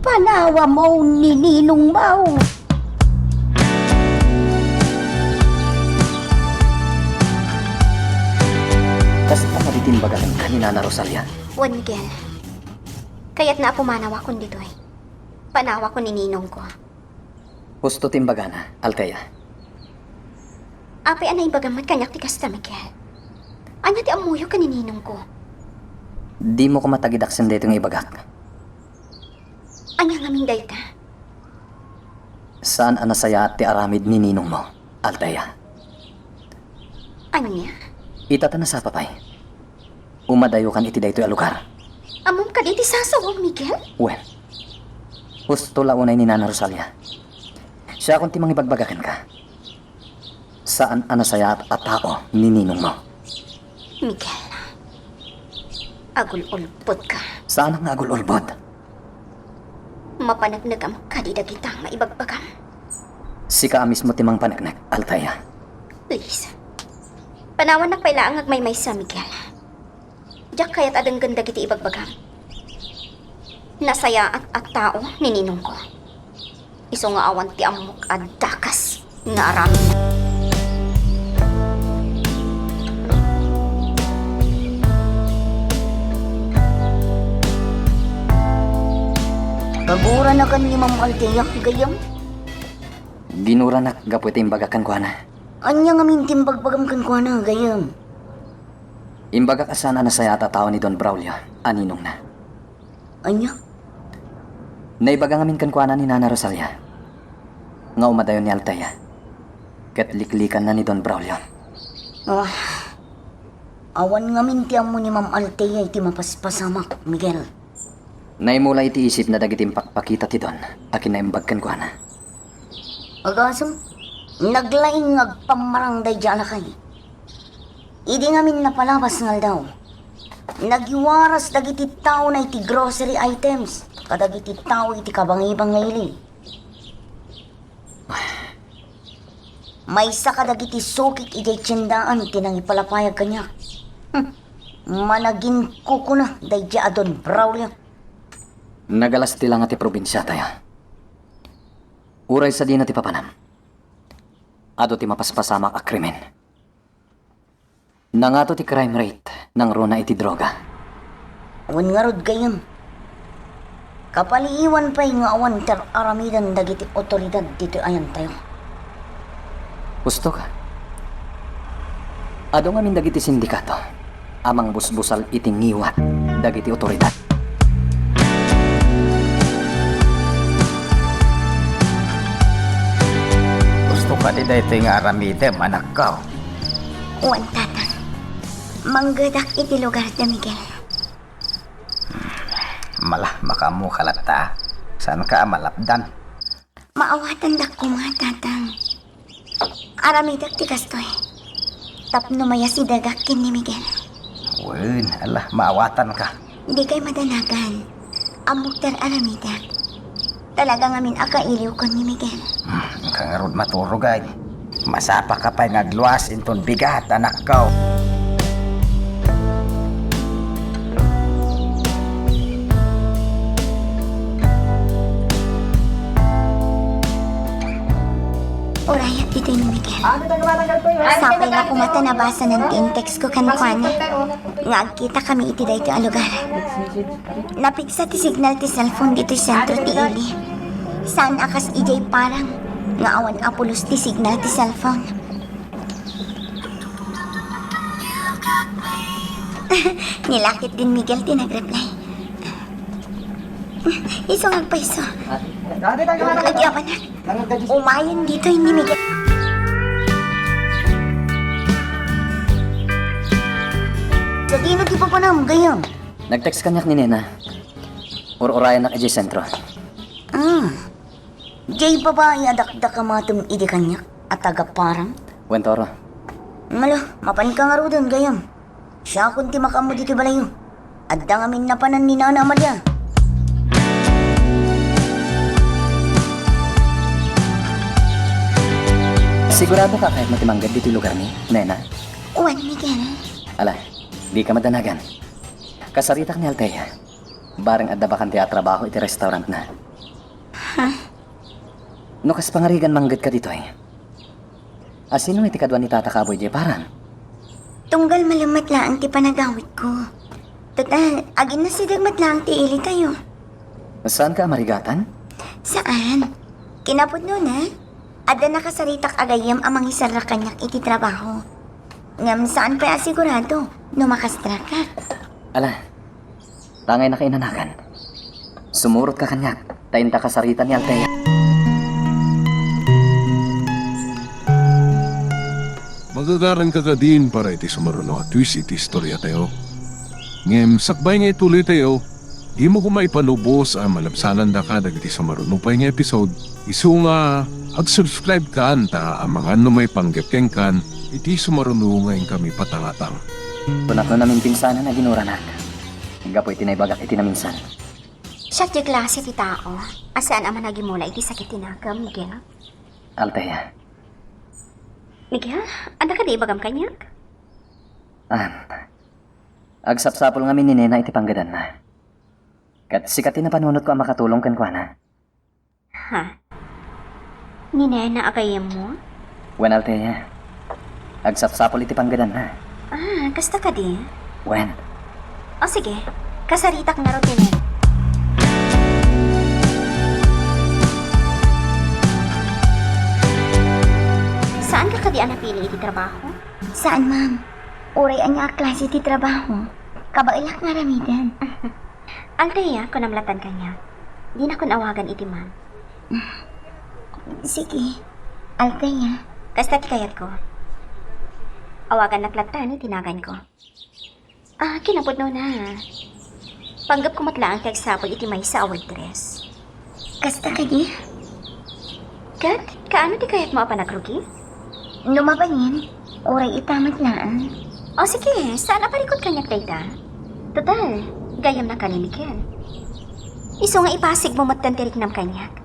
Panawam ni ninongmo. Kasta kadi ti imbagakan ka ni Nana Rosalia? Wen, Miguel. Kayatna a pumanawakon ditoy. Panawakon ni ninongko. Husto ti imbagana, Althea. Apay a naibagam met kaniak ti kasta, Miguel? Ania ti ammoyo ken ni ninongko? Dimo koma tagidaksen daytoy nga ibagak. Ania ngamin dayta? Saan a nasayaat ti aramid ni ninongmo, Althea. Ania? Ita ta nasapa pay. Umadayokan iti daytoy a lugar. Ammom kadi ti sasawam, Miguel? Wen, husto la unay ni Nana Rosalia. Siakon ti mangibagbagakenka. Saan a nasayaat a tao ni ninongmo. Miguel, agul-ulbodka. Saanak nga agul-ulbod. Mapaneknekam kadi dagita nga ibagbagam? Sika a mismo ti mangpaneknek, Althea. Please. Panawannak pay laeng nga agmaymaysa, Miguel. Diak kayat a denggen dagiti ibagbagam. Nasayaat a tao ni ninongko. Isu nga awan ti ammok a dakes nga aramidna. Kaguranakan ni Ma'am Althea, gayyem? Ginuranak gapu iti imbagak kenkuana. Ania ngamin ti imbagbagam kenkuana, gayyem? Imbagak a saan a nasayaat a tao ni Don Braulio a ninongna. Ania? Naibaga ngamin kenkuana ni Nana Rosalia nga umadayo ni Althea ket liklikanna ni Don Braulio. Ah, awan ngamin ti ammo ni Ma'am Althea iti mapaspasamak, Miguel. Naimula iti isipna dagiti impakpakita ti Don a kinaimbag kenkuana. Agasem, naglaing nga agpammarang daydiay a lakay. Idi ngamin napalabas nga aldaw, nagiwaras dagiti taona iti grocery items kadagiti tao iti kabangibang nga ili. Maysa kadagiti sokit idiay tiendaan ti nangipalapayag kaniak. Hmm. Managinkukuna daydiay a Don Braulio. Nagalas ti langa ti probinsiatayo. Uray sadina ti papanam, adu ti mapaspasamak a krimen. Nangato ti crime rate, nangruna iti droga. Wen ngarud, gayyem, kapaliiwan pay nga awan ti ar-aramiden dagiti otoridad ditoy ayantayo. Husto ka. Adu ngamin dagiti sindikato a mangbusbusal iti ngiwat dagiti otoridad. Husto kadi daytoy nga aramidem, anakko? Wen, Tatang. Manggedak iti lugar da Miguel. Mala, makaammoka latta. Saanka a malapdan? Maawatandak koma, Tatang. Aramidek ti kastoy tapno mayasidegak ken ni Miguel. Wen, ala, maawatanka. Dikay madanagan. Ammok ti ar-aramidek. Talaga ngamin a kailiwkon ni Miguel. Hmm, inka ngarud maturog, ay. Masapaka pay nga agluas inton bigat, anakko. Urayak ditoy ni Miguel. Sapay la koma ta nabasanan ti in-text ko kenkuana nga agkitakami iti daytoy a lugar. Napigsa ti signal ti cellphone ditoy sentro ti ili. Saan a kas idiay parang nga awan a pulos ti signal ti cellphone. Ni laketdin Miguel ti nagreply. Isu nga agpayso. Adi, abanak. Umayen ditoy ni Miguel. Sadino ti papanam, gayyem? Nag-text kaniak ni Nena. Ur-urayannak idiay sentro. Ah. Diay babai a dakdakamatem idi kaniak a taga-parang? Wen, Toro. Mala, mapanka ngaruden, gayyem. Siakon ti makaammo ditoy balayyo. Adda ngamin napanan ni Nana Amalia. Sigurado ka kayatmo ti manggep ditoy lugarmi, nena? Wen, Miguel. Ala, dika madanagan. Kasaritak ni Althea. Bareng adda bakante a trabaho iti restaurantna. Ha? No kas pangarigan manggetka ditoy, asino iti kadua ni tataka a boy diay parang? Tunggal malem met laeng ti panagawidko. Total, aginnasideg met laeng ti ilitayo. Saanka a marigatan? Saan. Kinapudnona, adda nakasaritak a gayyem a mangiserrek kaniak iti trabaho. Ngem saan pay a sigurado no makastrakak. Ala, tangay nakainanagan. Sumurotka kaniak, ta inta kasarita ni Althea. Magagaranka kadin para iti sumaruno a twist iti istoriatayo. Ngem sakbay nga ituloytayo, dimo koma ipalubos a malabsanandaka dagiti sumaruno pay nga episode, isu nga ag-subscribe kan ta amangan no maipanggep kenkan iti sumaruno nga inkami patangatang. Kunak no namimpinsanan a ginuranak. Gapu iti naibagak iti naminsan. Siak ti klase ti tao a saan a managimula iti sakit ti nakem, Miguel. Althea. Miguel, adda kadi ibagam kaniak? Ah, agsapsapul ngamin ni Nena iti panggedanna. Ket sika ti napanunotko a makatulong kenkuana. Ha? Ni Nena a gayyemmo? Wen, Althea. Agsapsapul iti panggedanna. Ah, kasta kadi? Wen. O sige, kasaritak ngarud ni Nena. Saanka kadi a napili iti trabaho? Saan, ma'am. Uray ania a klase ti trabaho, kabaelak nga aramiden. Althea, kunam lattan kaniak. Dinakon awagan iti ma'am. Sige, Althea. Kasta ti kayatko. Awagannak lattan iti naganko. Ah, kinapudnona. Panggepko met laeng ti agsapul iti maysa a waitress. Kasta kadi? Ket, kaano ti kayatmo a panagrugi? No mabalin, uray ita met laeng. O sige, saan a parikut kaniak dayta? Total, gayyemnak ni Miguel. Isu nga ipasigmo metten ti riknam kaniak.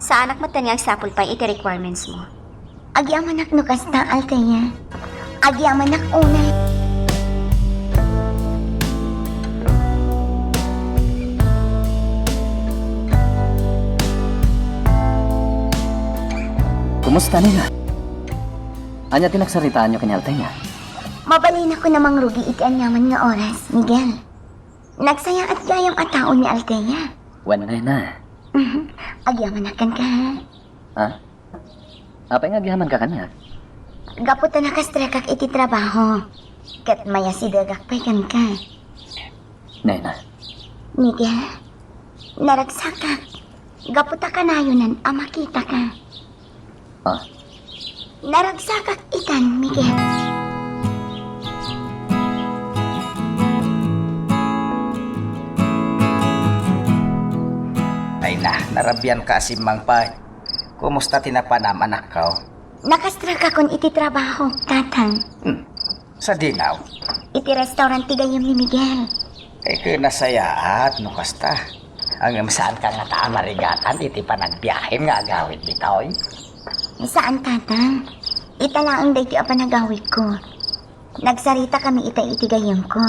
Saanak metten nga agsapul pay iti requirements mo. Agyamanak no kasta, Althea. Agyamanak unay. Kumusta, Nena? Ania ti nagsaritaanyo ken ni Althea? Mabalinakon a mangrugi iti aniaman nga oras, Miguel. Nagsayaat gayam a tao ni Althea. Wen, Nena. Agyamanak kenka. Ha? Apay nga agyamanka kaniak? Gapu ta nakastrakak iti trabaho, ket mayasidegak pay kenka. Nena. Miguel, naragsakak gapu ta kanayonan a makitaka. Ah. Naragsakak itan, Miguel. Ay na, narabianka a simmangpet. Kumusta ti napanam, anakko? Nakastrakakon iti trabaho, Tatang. Hmm. Sadino? Iti restaurant ti gayyem ni Miguel. Ay, ket nasayaat no kasta. Ngem saanka ngata a marigatan iti panagbiahem nga agawid ditoy? Saan, Tatang. Ita laeng daytoy a panagawidko. Nagsaritakami ita iti gayyemko.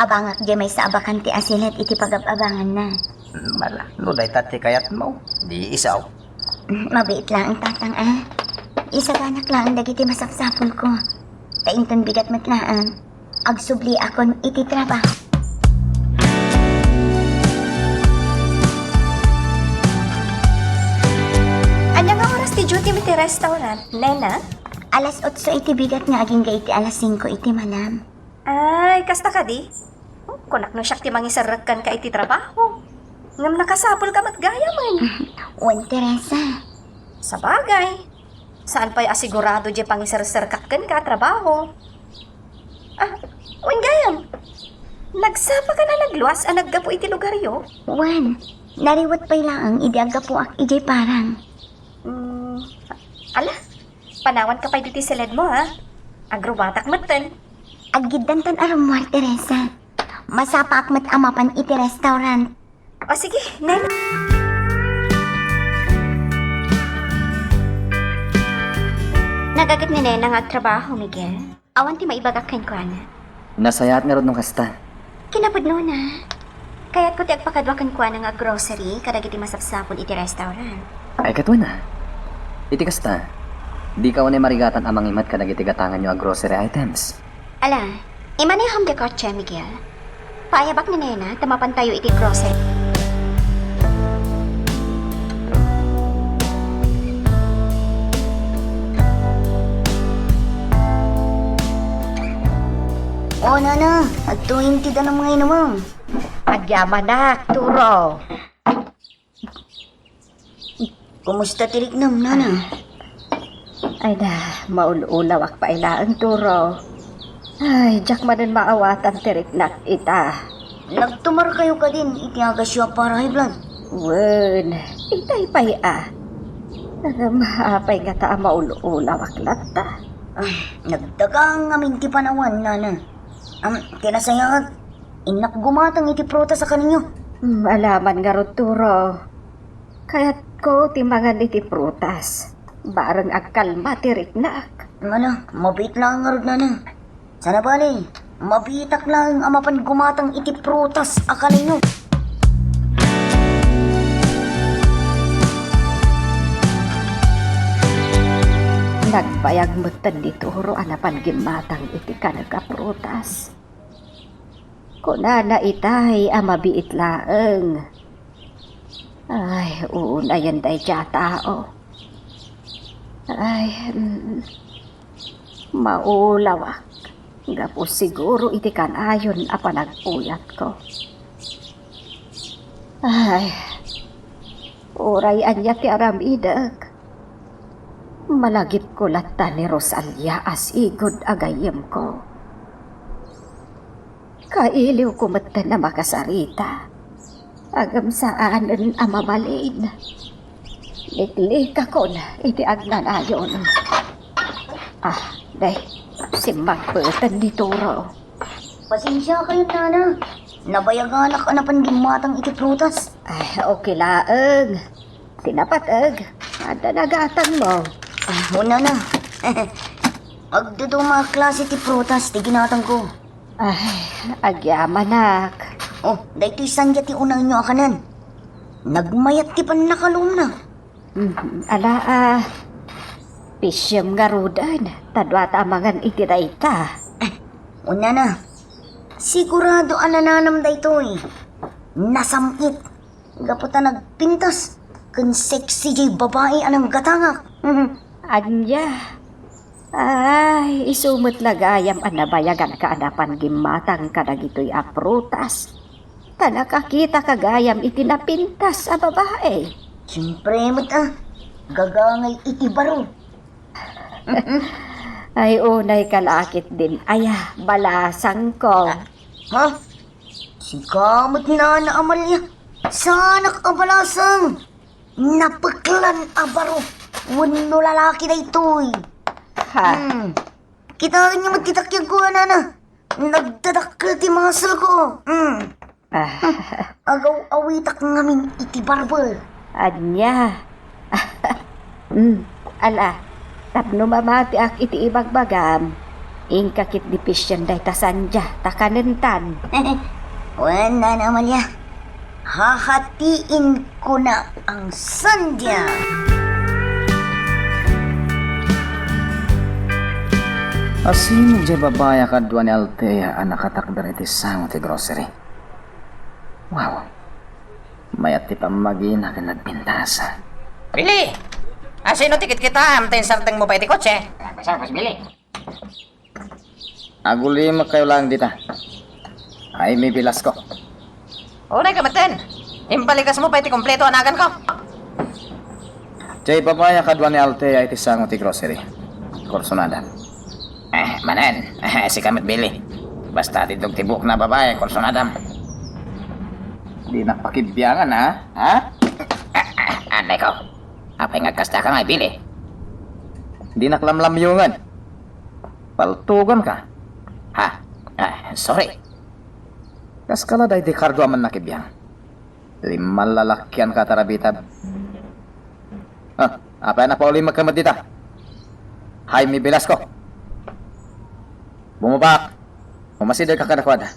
Abangak diay maysa a bakante a siled iti pagab-abanganna. Mala, no dayta ti kayatmo, di isu. Mabiit laeng, Tatang, a. Isaganak laeng dagiti masapsapulko. Ta inton bigat met laeng, agsubliakon iti trabaho. Ania nga oras ti duty mo iti restaurant, Nena? Alas otso iti bigat nga agingga iti alas singko iti malem. Ay, kasta kadi? Oh, kunak no siak ti mangiserrek kenka iti trabaho. Ngem nakasapulka met gayamen. Wen, Teresa. Sabagay. Saan pay a sigurado diay pangiserserkak kenka a trabaho. Ah, wen gayam. Nagsapaka a nagluas a naggapu iti lugaryo? Wen, nariwet pay laeng idi aggapuak idiay parang. Hmm, ala, panawanka pay ditoy siledmo, ha? Agrubatak metten. Aggiddantan a rummuar, Teresa. Masapaak met a mapan iti restaurant. O, sige, Nena. Nagaget ni Nena nga agtrabaho, Miguel. Awan ti maibagak kenkuana. Nasayaat ngarud no kasta. Kinapudnona. Kayatko ti agpakadua kenkuana nga grocery kadagiti masapsapul iti restaurant. Ay, katuana. Iti kasta, dika unay marigatan a mangimet kadagiti gatanganyo a grocery items. Ala, imaneham ti kotse, Miguel. Paayabak ni Nena, ta mapantayo iti grocery. O, Nana, adtoyen ti danum nga inumem. Agyamanak, Turo. Kumusta ti riknam, Nana? Ay na, maul-ulawak pay laeng, Turo. Ay, diak manen maawatan ti riknak ita. Nagtumarkayo kadin iti agasyo a para high blood? Wen, itay pay a. Ngem apay ngata a maul-ulawak latta? Ah, nagdagang ngamin ti panawan, Nana. Am, ti nasayaat, innak gumatang iti prutas a kaninyo. Hmm, alaman ngarud, Turo. Kayatko ti mangan iti prutas. Bareng agkalma ti riknak. Ala, mabiit laeng ngarud, Nana. Sana bale, mabiitak laeng a mapan gumatang iti prutas a kaninyo. Nagbayag metten ni Turo a napan gimmatang iti kanek a prutas. Kunana itay a mabiit laeng. Ay, unayen daydiay a tao. Ay, mm, maulawak. Gapu siguro iti kanayon a panagpuyatko. Ay, uray ania ti aramidek, malagipko latta ni Rosalia a sigud a gayyemko. Kailiwko metten a makasarita, ngem saanen a mabalin. Liklikakon iti agnanayon. Ah, day, simmagpeten ni Turo. Pasensiakayon, Nana. Nabayaganak a napan gimmatang iti prutas. Ay, okay laeng. Ti napateg, adda nagatangmo. Ah, o, Nana. Agduduma a klase ti prutas ti ginatangko. Ay, agyamanak. Oh, daytoy sandia ti unaenyo a kanen. Nagmayat ti pannakaluomna. Mhm, ala, ah, pisiem ngaruden, ta duata a mangan iti dayta. Eh, o, Nana, sigurado a nananam daytoy. Nasam-it. Gapu ta nagpintas ken sexy jay babai a nanggatangak. Ania? Ay, isu met la gayam a nabayaganka a napan gimmatang kadagitoy a prutas. Ta nakakitaka gayam iti napintas a babai. Siempre met a, gagangay iti baro. Ay, unay ka la ketdin. Aya, balasangko. Ha? Sika met, Nana Amalia. Saanak a balasang. Napeklan a baro. Wenno lalaki daytoy. Ha? Hmm. Kitaenyo met ti takyagko, Nana. Nagdadakkel ti muscle ko. Hmm. Ah. Agaw-awitak ngamin iti barber. Ania? Hmm, ala, tapno mamatiak iti ibagbagam, inka ketdi pisien dayta sandia ta kanentan. Wen, Nana Amalia, hahatiinkona ang sandia. Asino diay babai a kadua ni Althea a nakatakder iti sango ti grocery? Wow. Mayat ti pammagina ken nagpintas. Billy! Asino ti kitkitaem ta insartengmo pay iti kotse? Saan, Boss Billy? Agulimekkayo laeng dita. Ay, mibilasko. Unay ka metten. Impalikasmo pay ti kompleto a naganko. Diay babai a kadua ni Althea iti sango ti grocery. Kursunadam. Eh, manen. Eh, sika met, Billy. Basta ti iddog ti buokna a babai, kursunadam. Dinak pakibiangan, ha? Ha? Anay ko. Apay nga agkastaka ngay, Billy? Dinak lamlamyungan. Paltuganka. Ha? Ah, sorry. Kas kala daydi kardo a mannakibiang. Limmalalakianka a tarabitab. Ah, apay a napaulimekka met dita? Jaime Velasco. Bumabak. Umasidegka kadakuada.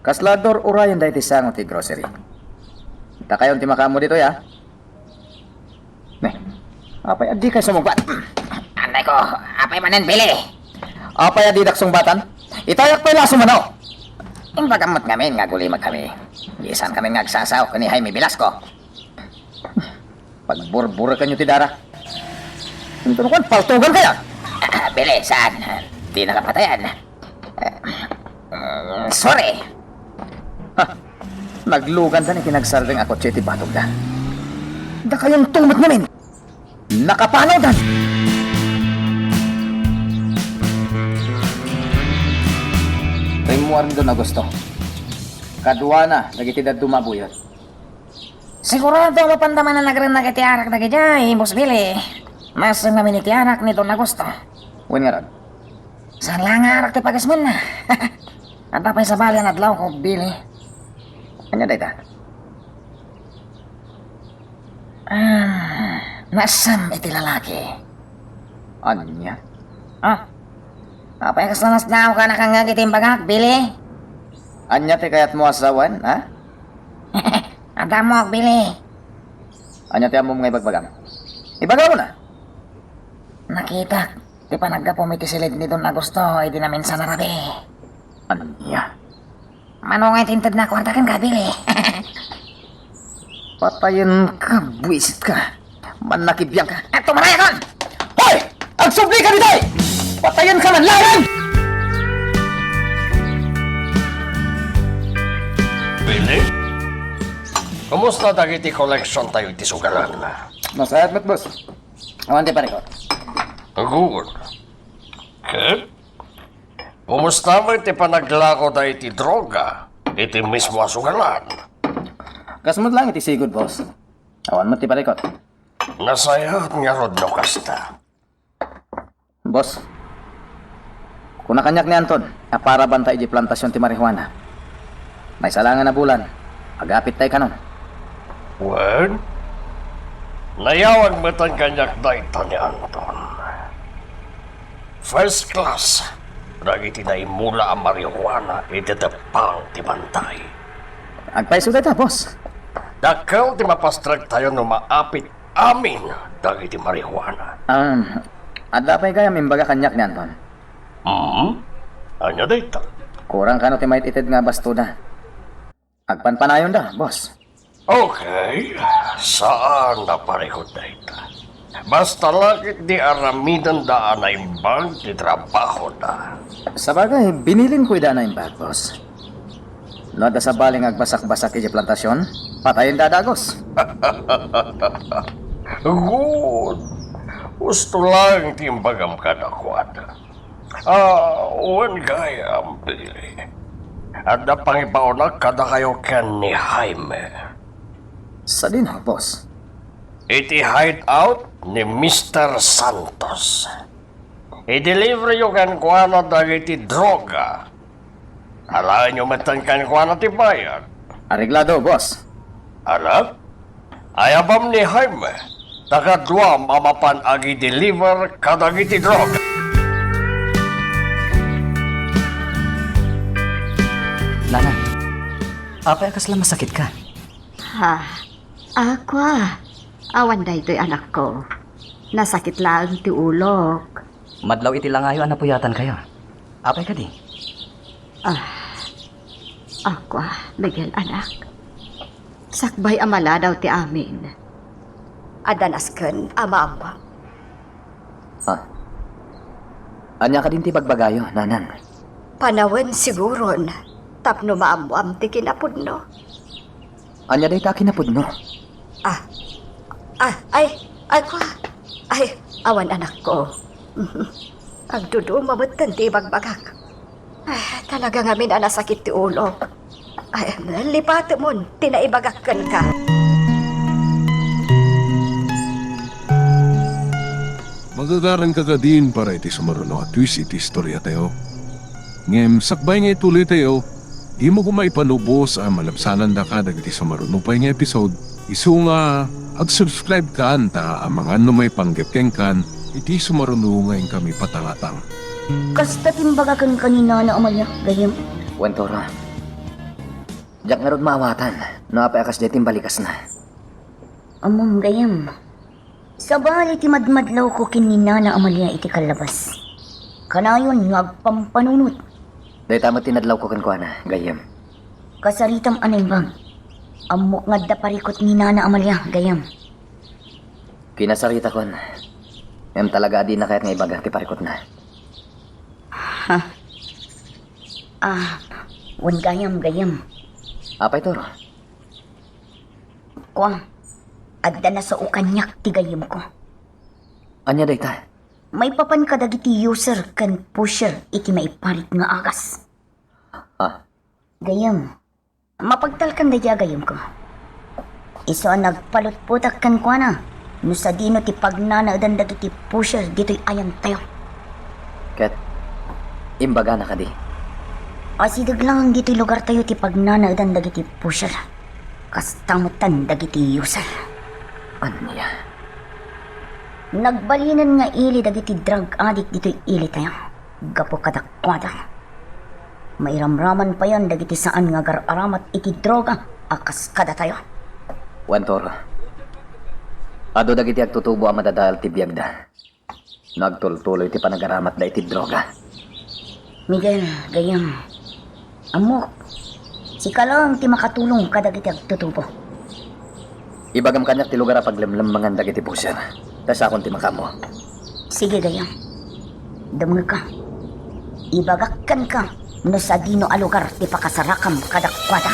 Kasla dur-urayen daytoy sango ti grocery. Dakayon ti makaammo ditoy, a. Ne. Apay a dikay sumungbat? Anay ko, apay manen, Billy? Apay a didak sungbatan? Itayak pay laso mano. Imbagam met ngamin nga agulimekami. Di saan kami nga agsasaok ken ni Jaime Velasco. Pagburburekenyo ti dara. Inton kuan, paltugan kaya? Ah, Billy, saan? Di nakapatayan. Eh, mm, sorry. Ha, nagluganda ni kinagsardeng a kotse iti batogda. Dakayon tumet ngamin. Nakapanawdan. Rimmuar ni Don Augusto. Kaduana dagiti dadduma a buyot. Sigurado a mapanda man a nagrennak iti arak dagidiay, Boss Billy. Masen ngamin iti arak ni Don Augusto. Wen ngarud? Saan la nga arak ti pagasmenna? Adda pay sabali a nadlawko, Billy. Ania dayta? Ah, naasam iti lalaki. Ania? Ah? Apay kasla nasdaaw ka nakangngeg iti imbagak, Billy? Ania ti kayatmo a sawen, ha? Adda ammok, Billy. Ania ti ammom nga ibagbagam? Ibagam na! Nakitak ti panaggapum iti siled ni Don Augusto idi naminsan a rabii. Ania? Mano nga intintedna a kuarta kenka, Billy? Patayenka, buisit ka. Mannakibiang ka. Agtumaray akon! Hoy! Agsubli ka ditoy! Patayenka man laeng! Billy? Kumusta dagiti koleksiontayo iti sugalan? Masayat met, boss. Awan ti parikot. Agul. Ket? Kumusta met ti panaglakoda iti droga iti mismo a sugalan? Kas met laeng iti sigud, boss. Awan met ti parikot. Nasayat ngarud no kasta. Boss, kuna kaniak ni Anton a para banta idiay plantasion ti marijuana. Maysa laengen a bulan, agapittay kanon. Wen, nayawag metten kaniak dayta ni Anton. First class dagiti naimula a marijuana iti teppang ti bantay. Agpayso dayta, boss. Dakkel ti mapastrektayo no maapit amin dagiti marijuana. Um, adda pay gayam imbaga kaniak ni Anton? Hmm? Ania dayta? Kurang kano ti maitited nga abastoda. Agpanpanayonda, boss. Okay, saan a parikot dayta. Basta la ketdi aramidenda a naimbag ti trabahoda. Sabagay, binilinko ida a naimbag, boss. No adda sabali nga agbasakbasak idiay plantasion, patayenda a dagus. Good. Husto laeng ti imbagam kadakuada. Ah, wen gayam, Billy. Adda pangibaonak kadakayo ken ni Jaime. Sadino, boss? Iti hideout ni Mister Santos. I-deliveryo kenkuana dagiti droga. Alaenyo metten kenkuana ti bayad. Areglado, boss. Anak, ayabam ni Jaime, ta kaduam a mapan agi-deliver kadagiti droga. Nanang, apay a kasla masakitka? Ha? Akua, awan daytoy, anakko. Nasakit laeng ti ulok. Madlaw iti langayo a napuyatankayo. Apay kadi? Ah, akua, Miguel, anak. Sakbay a maladaw ti amin, adda nasken a maammo. Ah. Ania kadin ti bagbagayo, nanang? Panawen siguron, tapno maammoam ti kinapudno. Ania dayta a kinapudno? Ah. Ah, ay, ay, kua. Ay, awan, anakko. Agduduma metten ti ibagbagak. Ah, talaga ngamin a nasakit ti ulok. Ay, lipatemon ti naibagak kenka. Magagaranka kadin para iti sumaruno a twist iti istoriatayo. Ngem sakbay nga ituloytayo, dimo koma ipanubos a malabsanandaka dagiti sumaruno pay nga episode, isu nga ag-subscribe kan ta amangan no maipanggep kenkan Iti sumaruno nga inkami patalatan. Kasta ti imbagak kenka ni Nana Amalia, gayyem. Wen, Toro. Diak ngarud maawatan no apay a kasdiay ti imbalikasna. Ammom, gayyem. Sabali ti madmadlawko ken ni Nana Amalia iti kallabas. Kanayon nga agpampanunot. Dayta met ti nadlawko kenkuana, gayyem. Kasaritam a naimbag. Ammok nga adda parikut ni Nana Amalia, gayyem. Kinasaritakon. Ngem talaga a dina kayat nga ibaga ti parikutna. Ha? Ah, wen, gayyem, gayyem. Apay, Toro? Kua, adda nasao kaniak ti gayyemko. Ania dayta? Maipapan kadagiti user ken pusher iti maiparit nga agas. Ah. Gayyem, mapagtalkan daydiay a gayyemko. Isu a nagpalutpotak kenkuana no sadino ti pagnanaedan dagiti pusher ditoy ayantayo. Ket imbagana kadi? Asideg laeng ditoy lugartayo ti pagnanaedan dagiti pusher. Kasta metten dagiti user. Ania? Nagbalinen nga ili dagiti drug addict ditoy ilitayo gapu kadakuada. Mairamraman payen dagiti saan nga agar-aramat iti droga a kas kadatayo. Wen, Toro, adu dagiti agtutubo a madadael ti biagda no agtultuloy ti panagaramatda iti droga. Miguel, gayyem, ammok, sika laeng ti makatulong kadagiti agtutubo. Ibagam kaniak ti lugar a paglemlemmengan dagiti pusher. Ta siakon ti makaammo. Sige, gayyem. Dumngegka. Ibagak kenka no sadino a lugar ti pakasarakam kadakuada.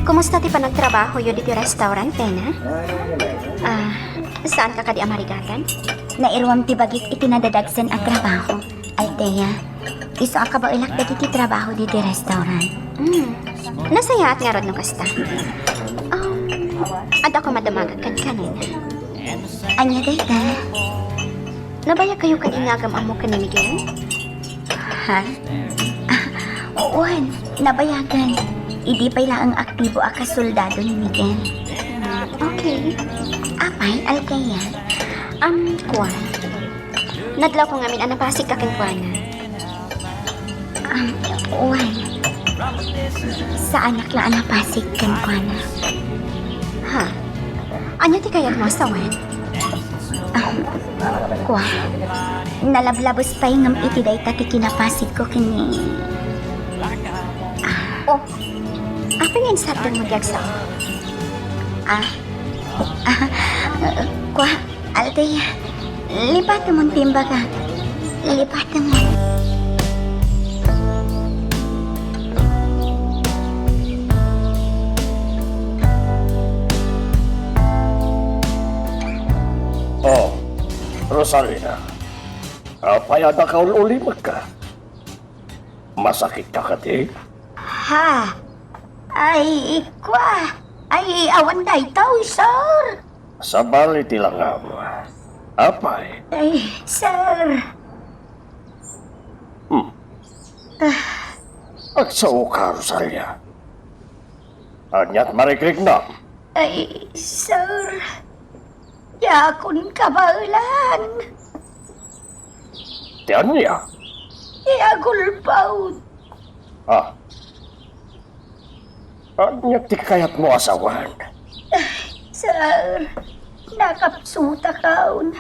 Kumusta ti panagtrabahoyo ditoy restaurant, Tena? Ah, saanka kadi a marigatan? Nairuam ti bagik iti nadadagsen a trabaho, Althea. Isu a kabaelak dagiti trabaho ditoy restaurant. Hmm. Nasayaat ngarud no kasta. Um, adda koma dumagak kenka, Nena. Ania dayta? Nabayagkayo kadi nga agam-ammo ken ni Miguel? Ha? Ah, wen, nabayagen. Idi pay laeng aktibo a kasoldado ni Miguel. Okay. Apay, Althea? Um, kua. Nadlawko ngamin a napasigka kenkuana. Um, wen. Saanak la a napasig kenkuana. Ha? Ania ti kayatmo a sawen? Um, kua. Nalablabes pay ngem iti dayta ti kinapasigko ken ni... Oh, apay nga insardengmo ti agsao? Ah, ah, kua. Althea, lipatemon ti imbagak. Lipatemon. Oh, Rosalia, apay a nakaul-ulimekka? Masakitka kadi? Ha? Ay, kua. Ay, awan daytoy, sir. Sabali ti langam. Apay? Ay, sir. Hmm. Ah. Agsaoka, Rosalia. Ania ti marikriknam? Ay, sir. Diakon kabaelan. Ti ania? Ti agulbod. Ah. Ania ti kayatmo a sawen? Sir, nakapsutakon.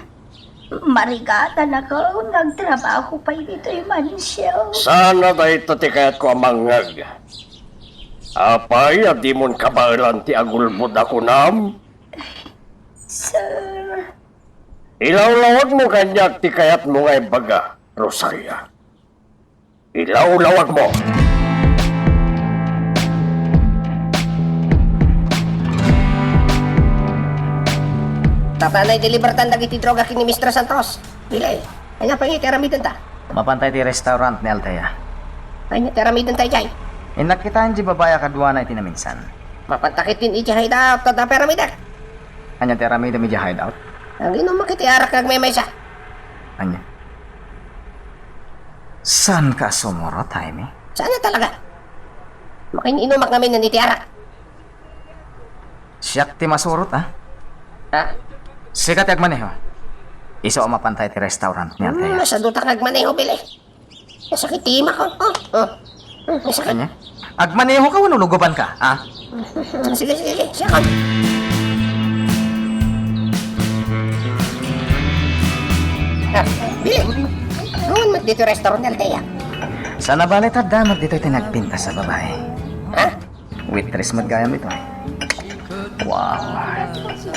Marigatanakon nga agtrabaho pay ditoy mansyon. Sana dayta ti kayatko a mangngeg. Apay a dimon kabaelan ti agulbod a kunam? Sir. Ilawlawagmo kaniak ti kayatmo nga ibaga, Rosalia. Ilawlawagmo! Tata, na-delivertan dagiti droga ken ni Mister Santos. Dili. Ania pay nga iti aramidenta? Mapantay ti restaurant ni Althea. Ania ti aramidenta idiay? Innak kitaen ti babai a kaduana iti naminsan. Mapanta ketdin idiay hideout, tata, aramidek. Ania ti aramidem idiay hideout? Aginumak iti arak nga agmaymaysa. Ania? Saanka a sumurot, Jaime? Saan nga talaga? Makin-inumak ngamin iti arak. Siak ti masurot, a? Ha? Sika ti agmaneho. Isu a mapantay ti restaurant ni Althea. Hmm, masadutak agmaneho, Billy. Nasakit ti imak, o. O, o. Hmm, nasakit. Ania? Agmanehoka wenno lugubanka, a? Sige, sige, sige. Siak. A, Billy. Awan met ditoy restaurant ni Althea. Saan a bale ta adda met ditoy ti nagpintas a babai. Ha? Waitress met gayam itoy. Wow,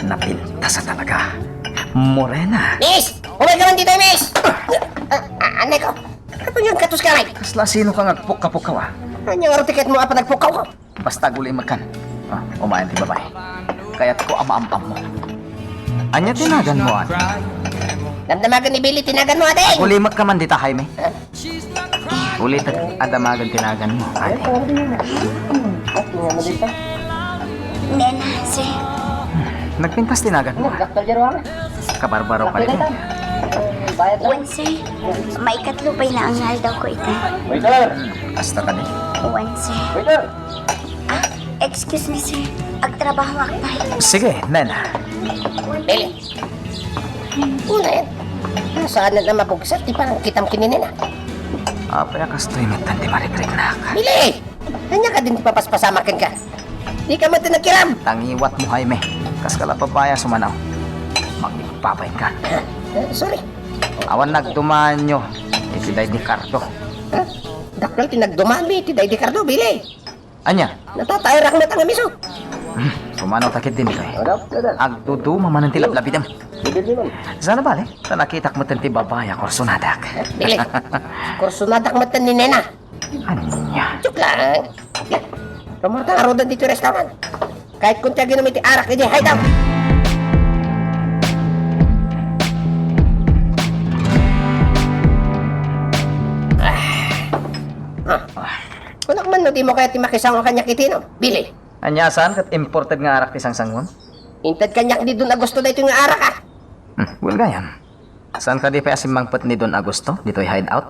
napintas a talaga. Morena. Miss! Umay ka man ditoy, miss! A, a, anay ko. Apay nga agkatos ka, ay? Kasla sinoka nga agpukkaw-pukkaw, a? Ania ngarud ti kayatmo a panagpukkawko? Basta agulimekkan. A, umayen ti babai. Kayatko a maam-ammo. Ania ti naganmo, a? Damdamagen ni Billy ti naganmo, adi. Agulimekka man dita, Jaime. Ha? Ulitek a damagen ti naganmo, adi. Nena, sir. Nagpintas ti naganmo. Kabarbaro ka rin. Wen, sir. Maikatlo pay laeng nga aldawko ita. Kasta kadi? Wen, sir. A, excuse me, sir. Agtrabahoak pay. Sige, nena. Billy. Unayen. Saan a mabugset ti panangkitam ken ni nena? Apay a kastoy metten ti marikriknak? Billy! Ania kadin ti papaspasamak kenka? Dika met nagkiram! Tangiwatmo, Jaime. Kaska la babai a sumanaw. Mangipapay ka. A, sorry. Awan nagdumaanyo iti daydi kardo. Ha? Dakkel ti nagdumaanmi iti daydi kardo, Billy. Ania? Natataerak met a ngem isu. Hmm, sumanaw ta ketdi, Mikoy. Agduduma manen ti lablabidem. Saan a bale, ta nakitak metten ti babai a kursonadak. Billy, kursonadak metten ni nena. Ania? Joke lang. Rumurta ngaruden ditoy restaurant. Kayatko ti aginum iti arak idiay hideout. A. Kunak man no dimo kayat ti makisango kaniak iti inum, Billy. Ania, saan ket imported nga arak ti sangsanguem? Inted kaniak ni Don Augusto daytoy nga arak, a? Hmm, wen gayam. Saan kadi pay a simmangpet ni Don Augusto ditoy hideout?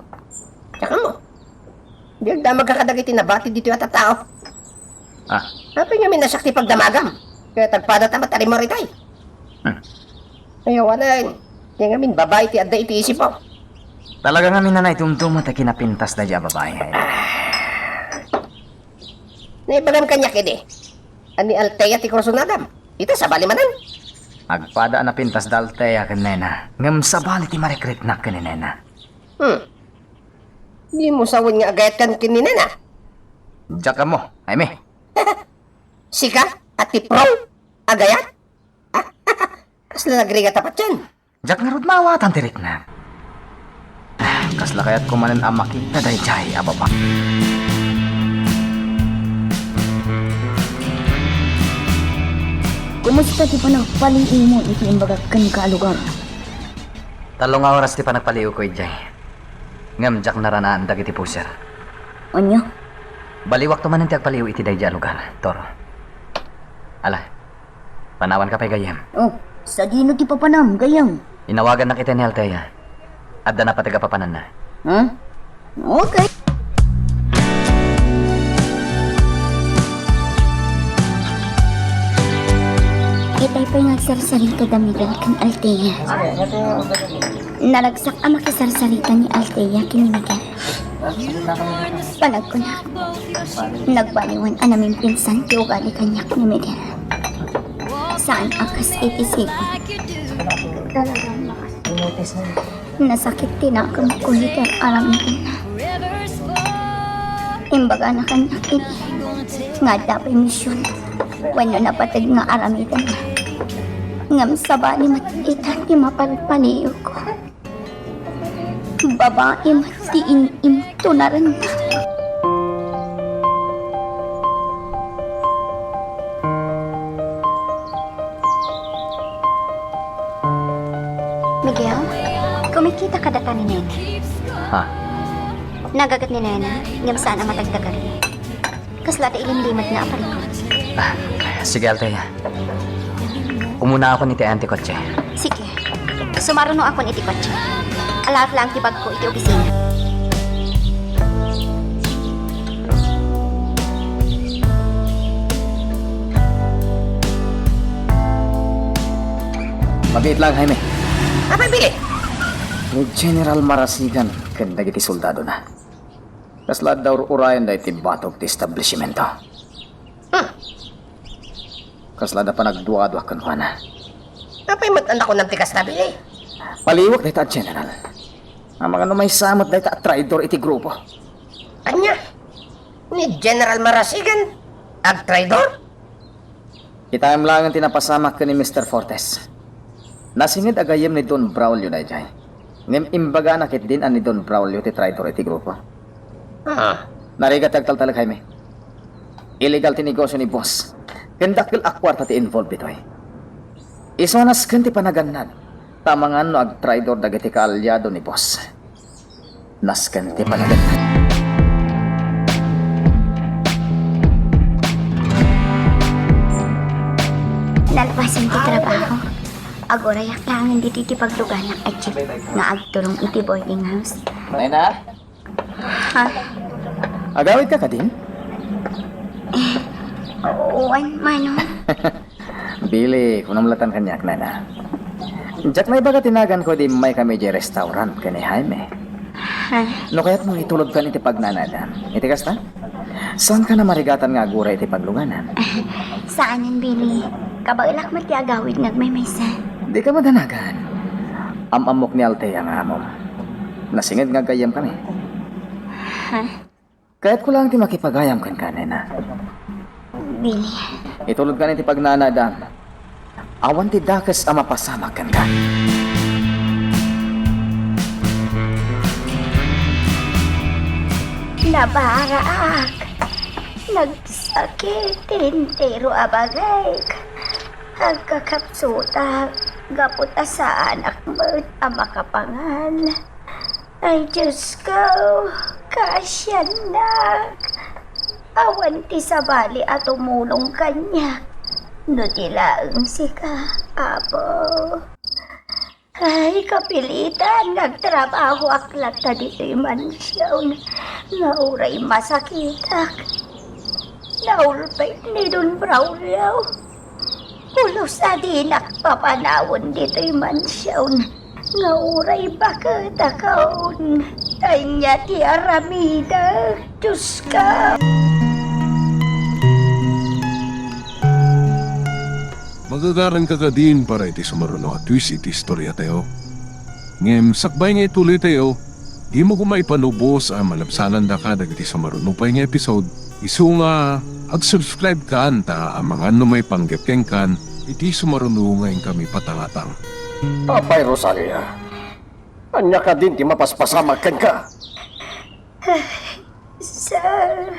Diak ammo. Diak damagka kadagiti nabati ditoy a tattao. A. Apay ngamin a siak ti pagdamagam? Kayat agpadata met a rimmuar itay. Hmm. Ay, awanen. Diak ngamin babai ti adda iti isipko. Talaga ngamin a naidumduma ti kinapintas daydi a babai. Naibagam kaniak idi a ni Althea ti kursonadam. Ita, sabali manen. Agpada a napintas da Althea ken nena, ngem sabali ti marikriknak ken ni nena. Hmm. Dimo sawen nga agayatkan ken ni nena? Diak ammo, Jaime. Sika? A ti pro? Agayat? Kasla nagrigat a patien? Diak ngarud maawatan ti riknak. Kasla kayatko manen a makita daydiay a babai. Kumusta ti panagpaliiwmo iti imbagak kenka a lugar? Tallo nga oras ti panagpaliiwko idiay. Ngem diak naranaan dagiti pusher. Ania? Baliwakto manen ti agpaliiw iti daydiay a lugar, Toro. Ala, panawanka pay gayyem. O, sadino ti papanam, gayyem? Inawagannak itay ni Althea. Adda napateg a papananna. Ha? Okay. Itay pay nga agsarsarita da Miguel ken Althea. Naragsak a makisarsarita ni Althea ken ni Miguel. Panagkunak, nagbaliwan a namimpinsan ti ugali kaniak ni Miguel. Saan a kas iti siko. Nasakit ti nakemko iti ar-aramidenna. Imbagana kaniak idi nga adda pay mision wenno napateg nga aramidenna. Ngem sabali met ita ti mapalpaliiwko. Babai met ti in-imtunarenna. Miguel, kumikita kadata ni Nena? Ha? Nagaget ni Nena, ngem saan a matagtagari. Kasla ti ilimlimetna a parikut. Ah, sige, Althea. Umunaakon iti ayan ti kotse. Sige. Sumarunoakon iti kotse. Alaek laeng ti bagko iti opisina. Mabiit lang, Jaime. Apay, Billy? Ni General Marasigan ken dagiti soldadona, kasla adda ur-urayen daytoy batog ti establishmento. Hmm. Kasla adda panagduadua kenkuana. Apay met a nakunam ti kasta, Billy? Paliwek dayta a General. Amangan no maysa met dayta a traidor iti grupo. Ania? Ni General Marasigan? Agtraidor? Kitaem laengen ti napasamak ken ni Mister Fortes. Nasinged a gayyem ni Don Braulio daydiay. Ngem imbagana ketdin a ni Don Braulio ti traidor iti grupo. Ah. Narigat ti agtaltalek, Jaime. Illegal ti negosyo ni boss. Ken dakkel a kuarta ti involved ditoy. Isu a nasken ti panagannad, ta amangan no agtraidor dagiti kaalyado ni boss. Nasken ti panagannad. Nalpasen ti trabaho. Agurayak laengen ditoy ti pagluganak a jeep nga agturong iti boarding house. Nay na? Ha? Agawidka kadin? Eh, wen, Manong. Billy, kunam latta kaniak, Nay na. Diak naibaga ti naganko idi immaykami idiay restaurant ken ni Jaime. Ha? No kayatmo, itulodkan iti pagnanaedam. Iti kasta, saankan a marigatan nga aguray iti pagluganak. Saanen, Billy. Kabaelak met ti agawid nga agmaymaysa. Dika madanagan. Am-ammok ni Althea nga amom. Nasinged nga aggayyemkami. Ha? Kayatko laeng ti makipagayam kenka, Nay na. Billy. Itulodkan iti pagnanaedam. Awan ti dakes a mapasamak kenka. Nabaraak. Nagsakit ti entero a bagik. Agkakapsutak gapu ta saanak met a makapangan. Ay, Diyos ko, kaasiannak. Awan ti sabali a tumulong kaniak. No di laeng sika, Apo. Ay, kapilitan nga agtrabahoak latta ditoy mansion nga uray masakitak. Naulpit ni Don Braulio. Pulos a dinak papanawen ditoy mansion nga uray baketakon. Ania ti aramidek, Dioska? Magagaranka kadin para iti sumaruno a twist iti istoriatayo. Ngem sakbay nga ituloytayo, dimo koma ipanubos a malabsanandaka dagiti sumaruno pay nga episode. Isu nga, ag-subscribe kan ta amangan no maipanggep kenkan iti sumaruno nga inkami patangatang. Apay Rosalia, ania kadin ti mapaspasamak kenka? Sir.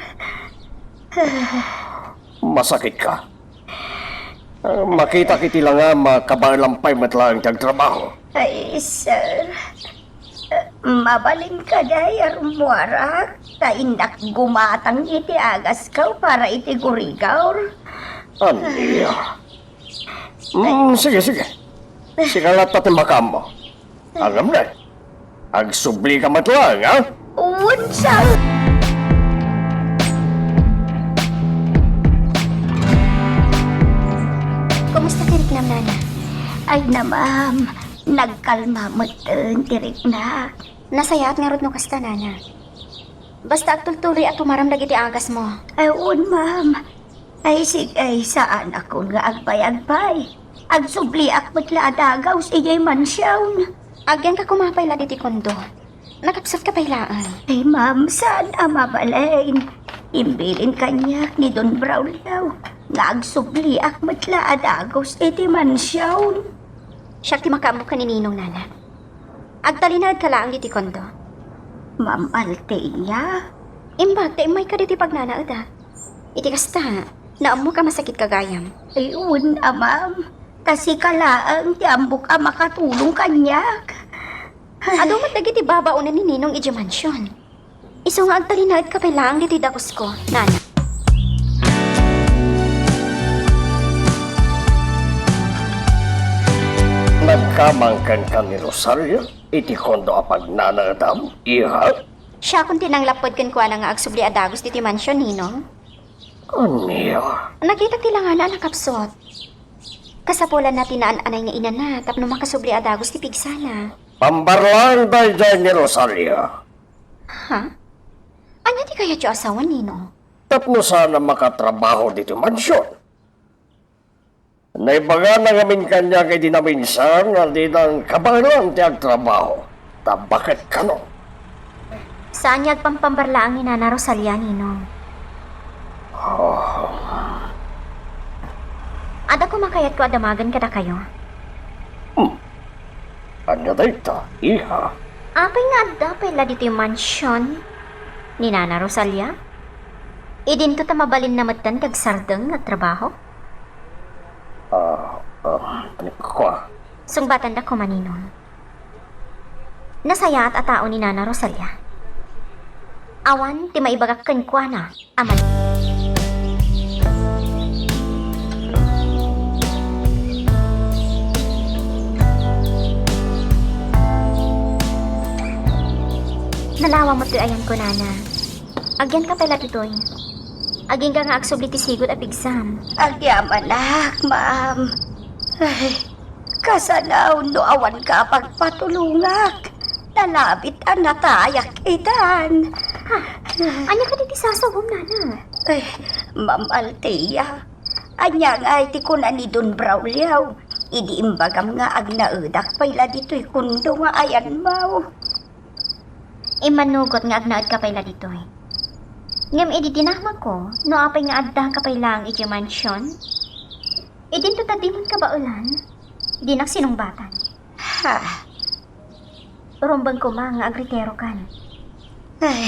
Masakitka? Ah, makitak iti langam a kabaelam pay met laeng ti agtrabaho. Ay, sir. Mabalin kadi a rummuarak, ta innak gumatang iti agasko para iti gurigaw. Ania? Mm, sige, sige. Sika latta ti makaammo. Agamna. Agsublika met laeng, ha? Wen, sir. Kumusta ti riknam, Nana? Ay na, ma'am. Nagkalma metten ti riknak. Nasayaat ngarud no kasta, Nana. Basta agtultuloy a tumaram dagiti agasmo. Ay, wen, ma'am. Ay, sige, ay, saanakon nga agpayagpay. Agsubliak met la a dagaus idiay mansion. Agyanka koma pay la ditoy kondo. Nakapsutka pay laeng. Ay, ma'am, saan a mabalin? Imbilin kaniak ni Don Braulio nga agsubliak met la a dagaus iti mansion. Siak ti makaammo ken ni Ninong, Nana. Agtalinaedka laeng ditoy kondo. Ma'am Althea? Imbag ta immayka ditoy pagnanaedak. Iti kasta, naammoka masakitka gayam. Ay, wen a, ma'am. Ta sika laeng ti ammok a makatulong kaniak. Adu met dagiti babaonen ni Ninong idiay mansion. Isu nga agtalinaedka pay laeng ditoy dagusko, Nana. Nagkamang kenka ni Rosario iti kondo a pagnanaedam, iha? Siakon ti nanglapped kenkuana nga agsubli a dagus ditoy mansion, Ninong. Ania? Nakitak ti langana a nakapsut. Kasapulanna ti naan-anay nga inana tapno makasubli a dagus ti pigsana. Pambarlaeng daydiay ni Rosalia. Ha? Ania ti kayatyo a sawen, Nino? Tapno saan a makatrabaho ditoy mansion. Naibagana ngamin kaniak idi naminsan a dinan kabaelan ti agtrabaho, ta baket kano. Saan nga agpampambarlaang ni Nana Rosalia, Nino. Ah. Adda koma kayatko a damagen kadakayo. Hmm. Ania dayta, iha? Apay nga adda pay la ditoy mansion ni Nana Rosalia? Idinto ta mabalinna metten ti agsardeng nga agtrabaho? Ah, ah, kua. Sungbatanda koma, Nino. Nasayaat a tao ni Nana Rosalia. Awan ti maibagak kenkuana a man-, Nalawa met toy ayanko, Nana. Agyanka pay la ditoy. Agingga nga agsubli ti sigud a pigsam. Agyamanak, ma'am. Ay, kasano no awanka a pagpatulongak? Nalabit a natayak itan. Ha? Ania kadi ti sasawem, Nana? Ay, Ma'am Althea, ania ngay ti kuna ni Don Braulio idi imbagam nga agnaedak pay la ditoy kondo nga ayanmo? Immanugot nga agnaedka pay la ditoy. Ngem idi dinamagko no apay nga addaka pay laeng idiay mansion, idinto ta dimon kabaelan, dinak sinungbatan. Ha? Rumbeng koma nga agretirokan. Ay,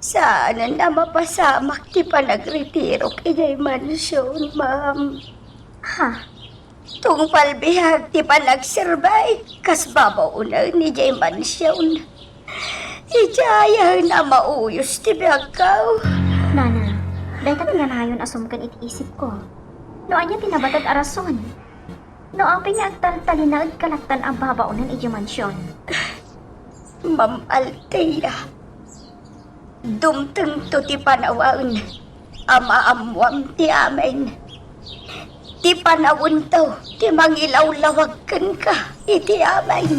saanen a mapasamak ti panagretirok idiay mansion, ma'am. Ha? Tungpal biag ti panagserbay kas babaonen idiay mansion. Idiayen a mauyos ti biagko. Nana, dayta ti nanayon a sumken iti isipko. No ania ti nabatag a rason? No apay nga agtaltalinaedka lattan a babaonen idiay mansion? Ma'am Althea, dumtengto ti panawen a maammoam ti amin. Ti panawento ti mangilawlawag kenka iti amin.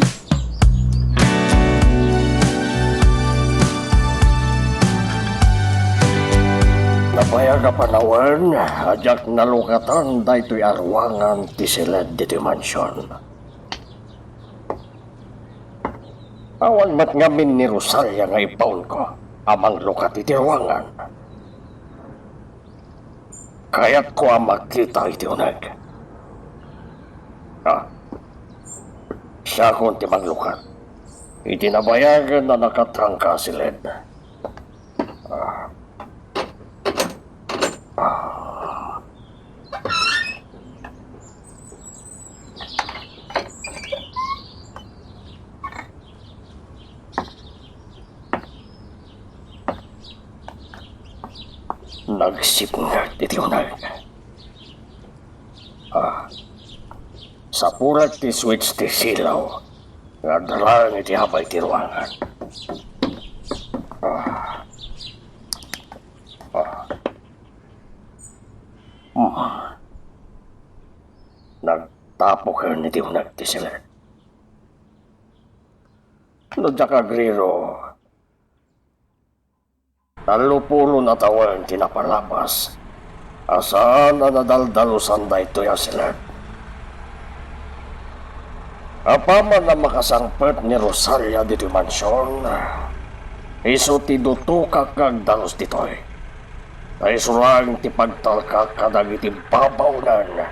Nabayag a panawen a diak nalukatan daytoy a ruangan ti siled ditoy mansion. Awan met ngamin ni Rosalia nga ibbaonko a manglukat iti ruangan. Kayatko a makita iti uneg. Ah, siakon ti manglukat iti nabayagen a nakatrangka a siled. Ah. Ah. Nagsipnget iti uneg. Ah, sapurek ti switch ti silaw nga agdaraeng iti abay ti ruangan. Ah. Ah. Hmm. Nagtapoken iti uneg ti siled. No diak agriro, tallo pulon a tawen ti napalabas a saan a nadaldalusan daytoy a siled. Apaman a makasangpet ni Rosalia ditoy mansion, isu ti dutokak nga agdalus ditoy. Ta isu laeng ti pagtalkak kadagiti babaonen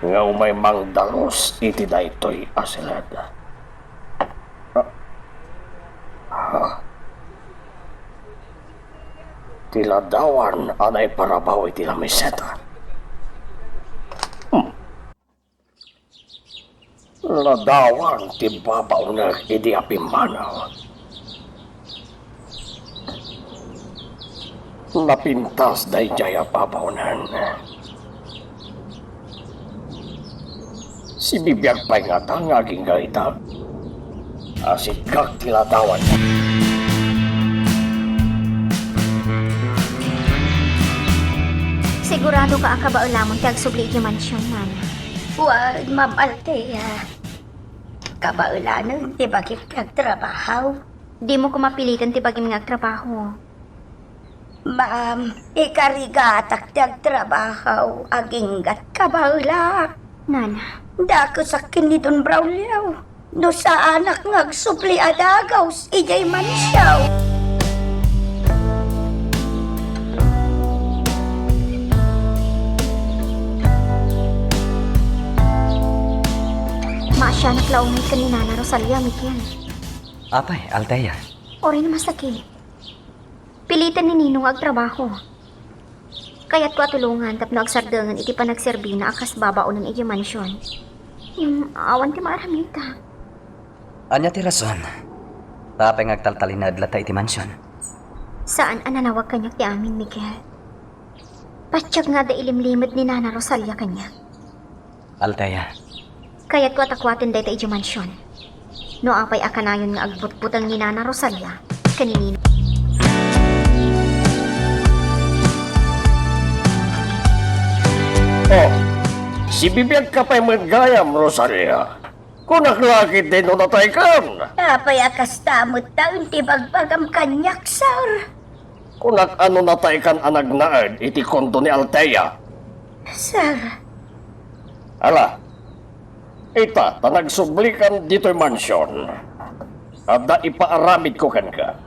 nga umay mangdalus iti daytoy a siled. Ah. Ah. Ti ladawan a naiparabaw iti lamiseta. Hmm. Ladawan ti babaonek idi apimmanaw. Napintas daydiay a babaonen. Sibibiag pay ngata nga agingga ita a sikkak ti ladawan. Siguradoka a kabaelamon ti agsubli iti mansion, Nana. Wen, Ma'am Althea. Kabaelanen ti bagim ti agtrabaho. Dimo koma piliten ti bagim nga agtrabaho. Ma'am, ikarigatak ti agtrabaho, aginggat kabaelak. Nana. Dakesak ken ni Don Braulio. No saanak nga agsubli a dagus idiay mansiaw. Maasianak la unay ken ni Nana Rosalia, Miguel. Apay, Althea? Uray no masakit. Piliten ni Nino nga agtrabaho. Kayatko a tulongan tapno agsardengen iti panagserbina a kas babaonen iti mansion. Ngem awan ti maaramidda. Ania ti rason? Apay nga agtaltalinaed latta iti mansion? Saan a nanawag kaniak ti amin, Miguel. Patiek nga adda ilimlimed ni Nana Rosalia kaniak. Althea. Kayatko a takuaten dayta idiay mansion. No apay a kanayon nga agbutbuteng ni Nana Rosalia ken ni Nino. Oh, sibibiagka pay met gayam, Rosalia. Kunak la ketdi no nataykan. Apay a kasta met ta ti bagbagam kaniak, sir? Kunak a no nataykan a nagnaed iti kondo ni Althea. Sir. Ala, ita ta nagsublikan ditoy mansion. Adda ipaaramidko kenka.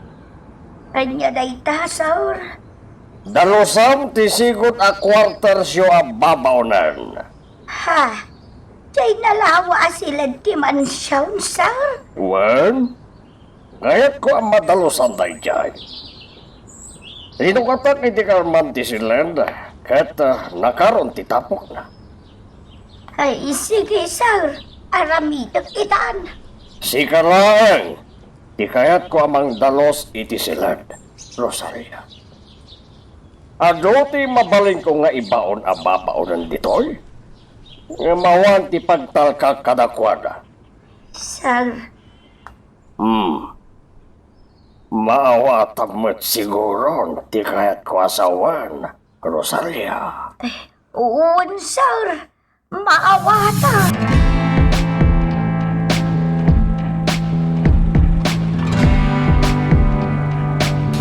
Ania dayta, sir? Dalusam ti sigud a quartersyo a babaonen. Ha? Diay nalawa a siled ti mansion, sir? Wen, kayatko a madalusan daydiay. Rinukatak iti karman ti siled, ket, ah, nakaron ti tapokna. Ay, sige, sir. Aramidek itan. Sika laeng ti kayatko a mangdalus iti siled, Rosalia. Adu ti mabalinko nga ibaon a babaonen ditoy? Ngem awan ti pagtalkak kadakuada. Sir. Hmm. Maawatam met siguron ti kayatko a sawen, Rosalia. Wen, sir. Maawatam.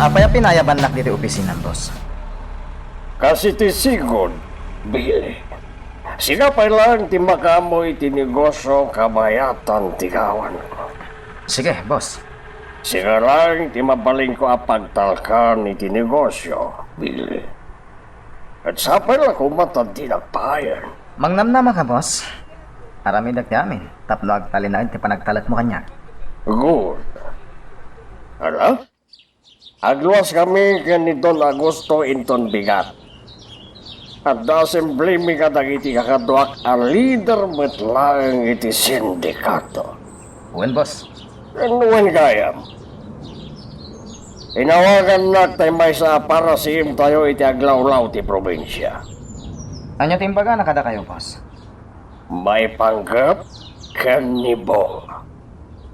Apay a pinayabannak ditoy opisinam, boss? Kas iti sigud, Billy. Sika pay laeng ti makaammo iti negosio kabayatan ti gawanko. Sige, boss. Sika laeng ti mabalinko a pagtalkan iti negosio, Billy. Ket sapay la koma ta dinak paayen. Mangnamnama ka, boss. Aramidek ti amin tapno agtalinaed ti panagtalekmo kaniak. Good. Ala? Agluaskami ken ni Don Augusto inton bigat. Adda asemblemi kadagiti kakaduak a lider met laeng iti sindikato. Wen, boss. Ken wen gayam. Inawagannak tay maysa a parasiimtayo iti aglawlaw ti probinsia. Ania ti imbagana kadakayo, boss? Maipanggep ken ni Bong.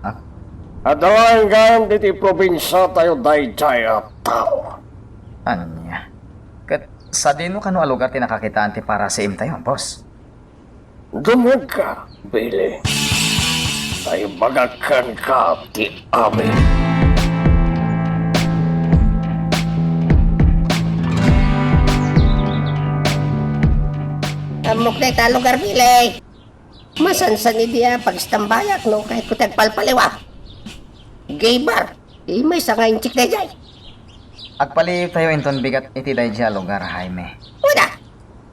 Ah? Adda laeng gayam ditoy probinsiatayo daydiay a tao. Ania? Ket sadino kano a lugar ti nakakitaan ti parasiimtayo, boss? Dumngegka, Billy. Ta ibagak kenka ti amin. Ammok dayta a lugar, Billy. Masansan idi a pagistambayak no kayatko ti agpalpaliw a. Gay bar. Ti maysa nga inchik daydiay. Agpaliiwtayo inton bigat iti daydiay a lugar, Jaime. Wen a.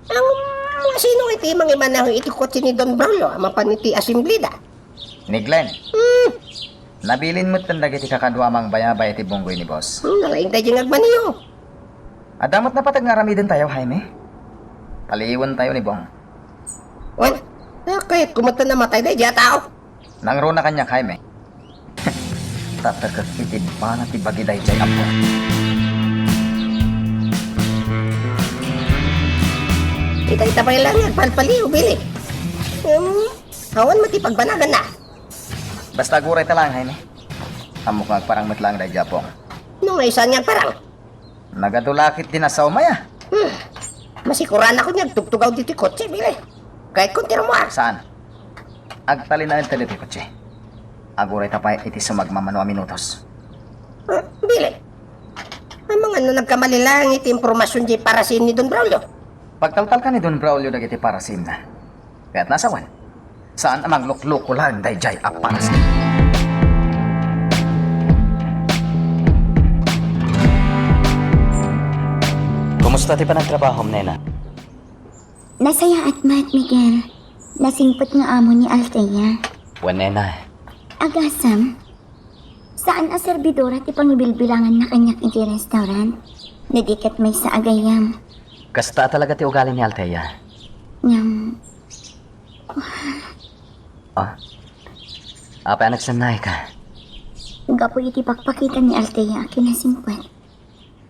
Ngem sino iti mangimaneho iti kotse ni Don Braulio a mapan iti asembleda? Ni Glenn. Hmm. Nabilin metten dagiti kakadua a mangbayabay iti bunggoy ni boss. Hmm, nalaing daydiay nga agmaneho. Adda met napateg nga aramidentayo, Jaime. Paliiwentayo ni Bong. Wen, a, kayatko met a namatay daydiay a tao. Nangruna kaniak, Jaime. Tatekek iti bana ti bagi daydiay a Bong. Ita, ita pay laeng nga agpalpaliw, Billy. Hmm, awan met ti pagbanaganna. Basta agurayta laeng, Jaime. Ammok nga agparang met laeng daydiay a Bong. No nga saan nga agparang? Nagadu la ketdin a saom aya. Hmm. Masikuranakon nga agtugtugaw ditoy kotse, Billy. Kayatko ti rummuar. Saan? Agtalinaedta ditoy kotse. Agurayta pay iti sumagmamano a minutos. Ah, Billy. Amangan no nagkamali laeng iti impormasion diay parasin ni Don Braulio. Pagtaltalka ni Don Braulio dagiti parasinna. Kayatna a sawen, saan a manglukloko laeng daydiay a parasin. Kumusta ti panagtrabahom, nena? Nasayaat met, Miguel. Nasingpet nga amo ni Althea. Wen, nena. Agasem, saan a serbidora ti pangibilbilanganna kaniak iti restaurant. No di ket maysa a gayyem. Kasta talaga ti ugali ni Althea. Ngem, ah? Apay a nagsannayka? Gapu iti pakpakita ni Althea a kinasingpet,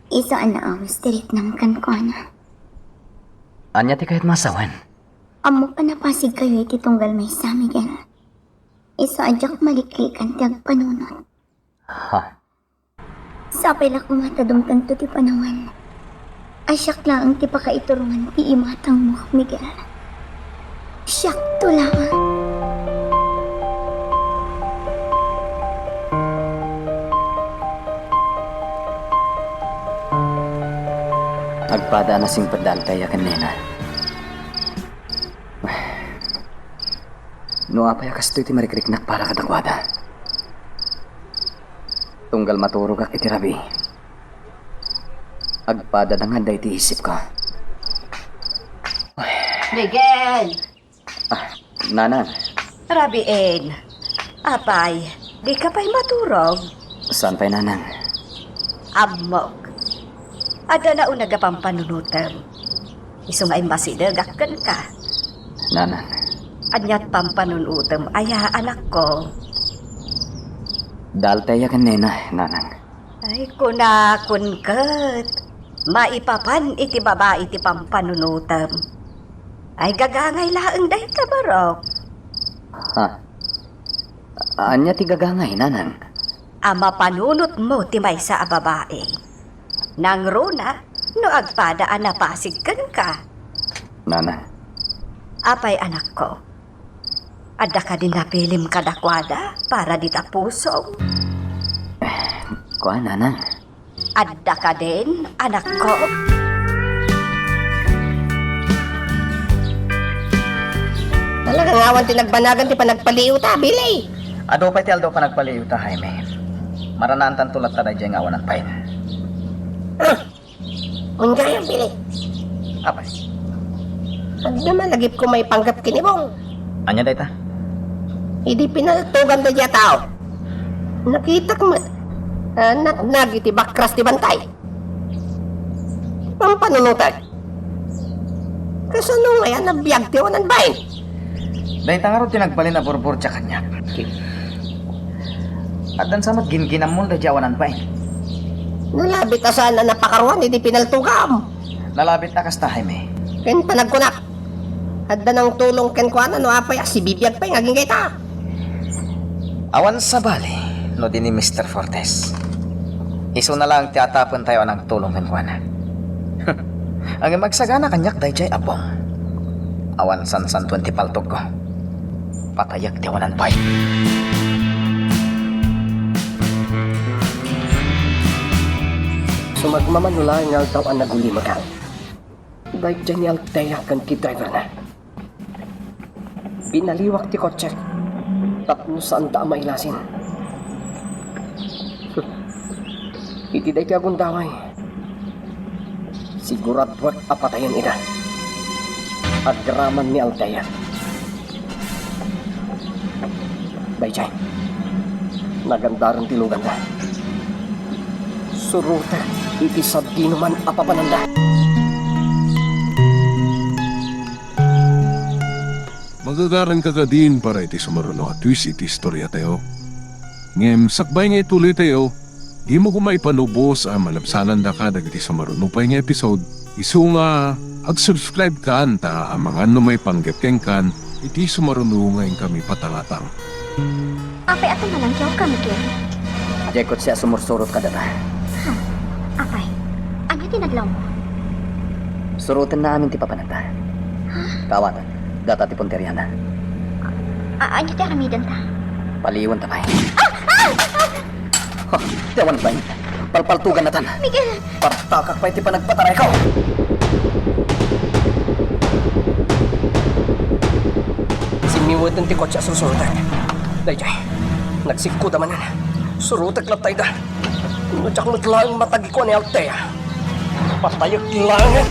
isu a naawis ti riknam kenkuana. Ania ti kayatmo a sawen? Ammok a napasigkayo iti tunggal maysa, Miguel. Isu a diak maliklikan ti agpanunot. Ha? Sapay la koma ta dumtengto ti panawen a siak laeng ti pakaiturongan ti imatangmo, Miguel. Siakto laeng. Agpada a nasingpet da Althea ken nena. No apay a kastoy ti marikriknak para kadakuada. Tunggal maturogak iti rabii, agpada da nga adda iti isipko. Miguel! Ah, nanang. Rabiin. Apay, dika pay maturog? Saan pay, nanang? Ammok. Adda nauneg a pampanunotem. Isu nga immasidegak kenka. Nanang. Aniat pampanunotem aya, anakko? Da Althea ken nena, nanang. Ay, kunakon ket, maipapan iti babai ti pampanunotem. Ay, gagangay laeng dayta, Barok. Ha? Ania ti gagangay, nanang? A mapanunotmo ti maysa a babai. Nangruna no agpada a napasig kenka. Nanang. Apay, anakko? Adda kadi napilim kadakuada para dita pusong? Kua, nanang. Adda kadin, anakko? Talaga nga awan ti nagbanagan ti panagpaliiwta, Billy. Adu pay ti aldaw panagpaliiwta, Jaime. Maranaantanto latta daydiay nga awanan pay. Ah, Wen gayam, Billy. Apay? Adda man lagipko maipanggep ken ni Bong. Ania dayta? Idi pinaltogam daydiay a tao, nakitak met a natnag iti bakras ti bantay. Pampanunotek. Kasano ngay a nabiag ti awanan bain? Dayta ngarud ti nagbalin a burburdia kaniak. Addan sa met ginginammon daydiay awanan bain. Nalabit a saan a napakaruan idi pinaltogam. Nalabit a kasta, Jaime. Ken panagkunak, adda nangtulong kenkuana no apay a sibibiag pay nga agingga ita. Awan sabali no di ni Mister Fortes. Isuna laeng ti atapentayo a nangtulong kenkuana. Ngem agsagana kaniak daydiay a Bong. Awan sansantoen ti paltogko. Patayek ti awanan pay. Sumagmamano laeng nga aldaw a nagulimekak. Daydiay ni Althea ken ti driverna. Binaliwak ti kotsek tapno saanda a mailasin. Iti daytoy a gundaway, siguraduak a patayen ida. Agraman ni Althea. Daydiay, nagandaren ti luganda. Surotek iti sadinoman a papananda. Magagaranka kadin para iti sumaruno a twist iti istoriatayo. Ngem sakbay nga ituloytayo, dimo koma ipanubos a malabsanandaka dagiti sumaruno pay nga episode. Isu nga, ag-subscribe kan ta amangan no maipanggep kenkan iti sumaruno nga inkami patangatang. Apay a tumalangkawka, Miguel? Diay kotse a sumursurot kadata. Ha? Apay, ania ti nadlawmo? Surotenna amin ti papananda. Ha? Kaawatan. Data ti punteriana. A-, ania ti aramidenta? Paliwenta pay. Ah! Ah! Ah! Ha, ti awan pay. Palpaltogannatan. Miguel! Partakak pay ti panagpatarayko. Simmiweten ti kotse a sursurotek. Daydiay, nagsikkoda manen. Surotek latta ida. No diak met laeng matagikuan ni Althea, patayek laengen.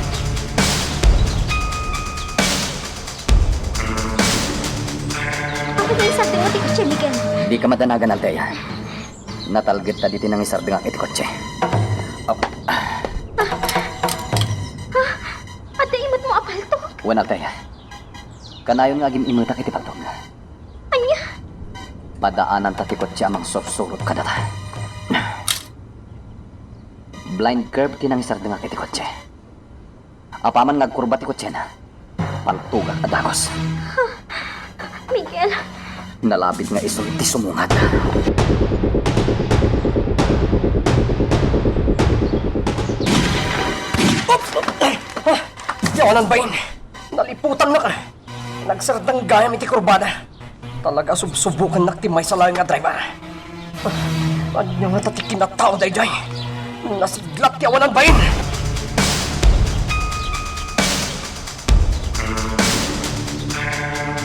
Apay nga isardengmo ti kotse, Miguel? Dika madanagan, Althea. Natalgedta ditoy nangisardengak iti kotse. Ap- Ah! Ah! Adda imetmo a paltok? Wen, Althea. Kanayon nga agim-imetak iti paltok. Ania? Padaananta ti kotse a mangsursurot kadata. Blind curve ti nangisardengak iti kotse. Apaman nga agkurba ti kotsena, paltogak a dagus. Miguel! Nalabit nga isu ti sumungad. Oops! Ah! Yawanan bain! Naliputannaka! Nagsardang gayam iti kurbada. Talaga, subsubokannak ti maysa laeng nga driver. Ah, ania ngata ti kinatao daydiay? Nasiglat ti awanan bain!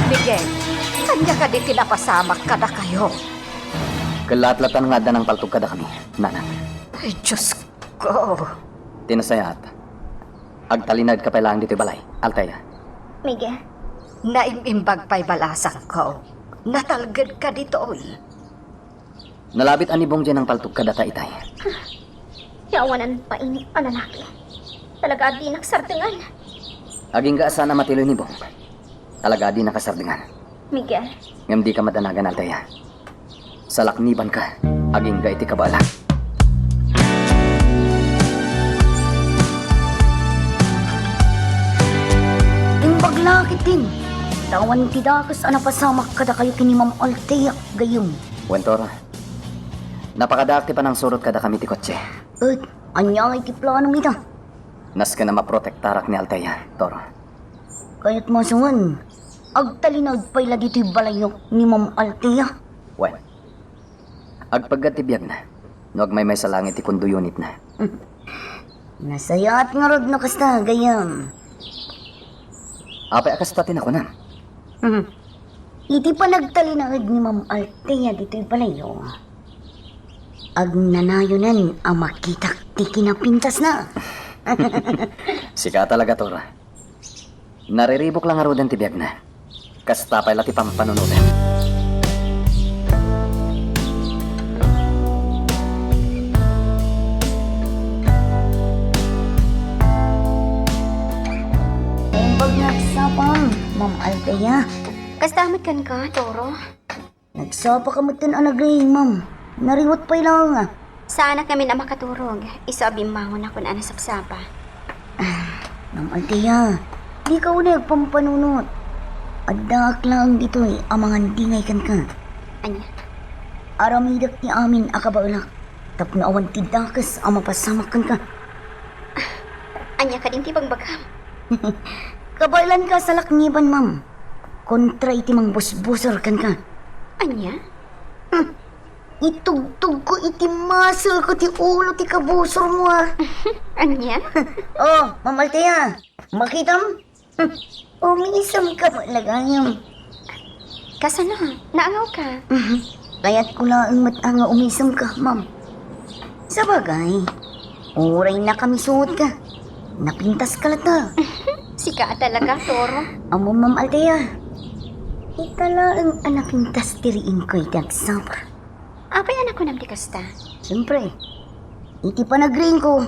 Miguel, ania kadi ti napasamak kadakayo? Kellaat latta nga adda nangpaltog kadakami, nanang. Ay, Diyos ko! Ti nasayaat, agtalinaedka pay laeng ditoy balay, Althea. Miguel. Naim-imbag pay balasangko. Natalgedka ditoy. Nalabit a ni Bong diay nangpaltog kadata itay. Ti awanan bain a lalaki. Talaga a dinak sardengan. Agingga a saan a matiloy ni Bong. Talaga a dinaka sardengan. Miguel. Ngem dika madanagan, Althea. Salaknibanka, agingga iti kabaelak. Imbag la ketdin, ta awan ti dakes a napasamak kadakayo ken ni Ma'am Althea gayyem. Wen, Toro. Napakadaak ti panangsurot kadakami ti kotse. Et, ania ngay ti planom ita? Nasken a maprotektarak ni Althea, Toro. Kayat masawen, agtalinaed pay la ditoy balayyo ni Ma'am Althea. Wen, agpeggad ti biagna no agmaymaysa laeng iti condo unitna. Nasayaat ngarud no kasta, gayyem. Apay a kasta ti nakunam? Mhm. Iti panagtalinaed ni Ma'am Althea ditoy balayyo, agnanayonen a makitak ti kinapintasna. Sika talaga, Toro. Nariribuk la ngaruden ti biagna. Kasta pay la ti pampanunotem. Naimbag nga agsapam, Ma'am Althea. Kasta met kenka, Toro. Nagsapaka metten a nagriing, ma'am. Nariwet pay laeng a. Saanak ngamin a makaturog, isu a bimmangonakon a nasapsapa. Ah, Ma'am Althea, dika unay agpampanunot. Addaak laeng ditoy a mangandingay kenka. Ania? Aramidek ti amin a kabaelak tapno awan ti dakes a mapasamak kenka. Ah, ania kadin ti ibagbagam? Kabaelanka a salakniban, ma'am. Kontra iti mangbusbusor kenka. Ania? Hmm. Itugtogko iti maselko ti ulo ti kabusormo, a. Ania? Oh, Ma'am Althea, makitam? Hmm. Umisemka met la gayyem. Kasano? Naangawka? Mhm. Kayatko laeng met a nga umisemka, ma'am. Sabagay, uray nakamisuotka, napintaska latta. Sika a talaga, Toro. Ammom, Ma'am Althea, ita laeng a napintas ti riingko iti agsapa. Apay a nakunam ti kasta? Siempre, iti panagriingko,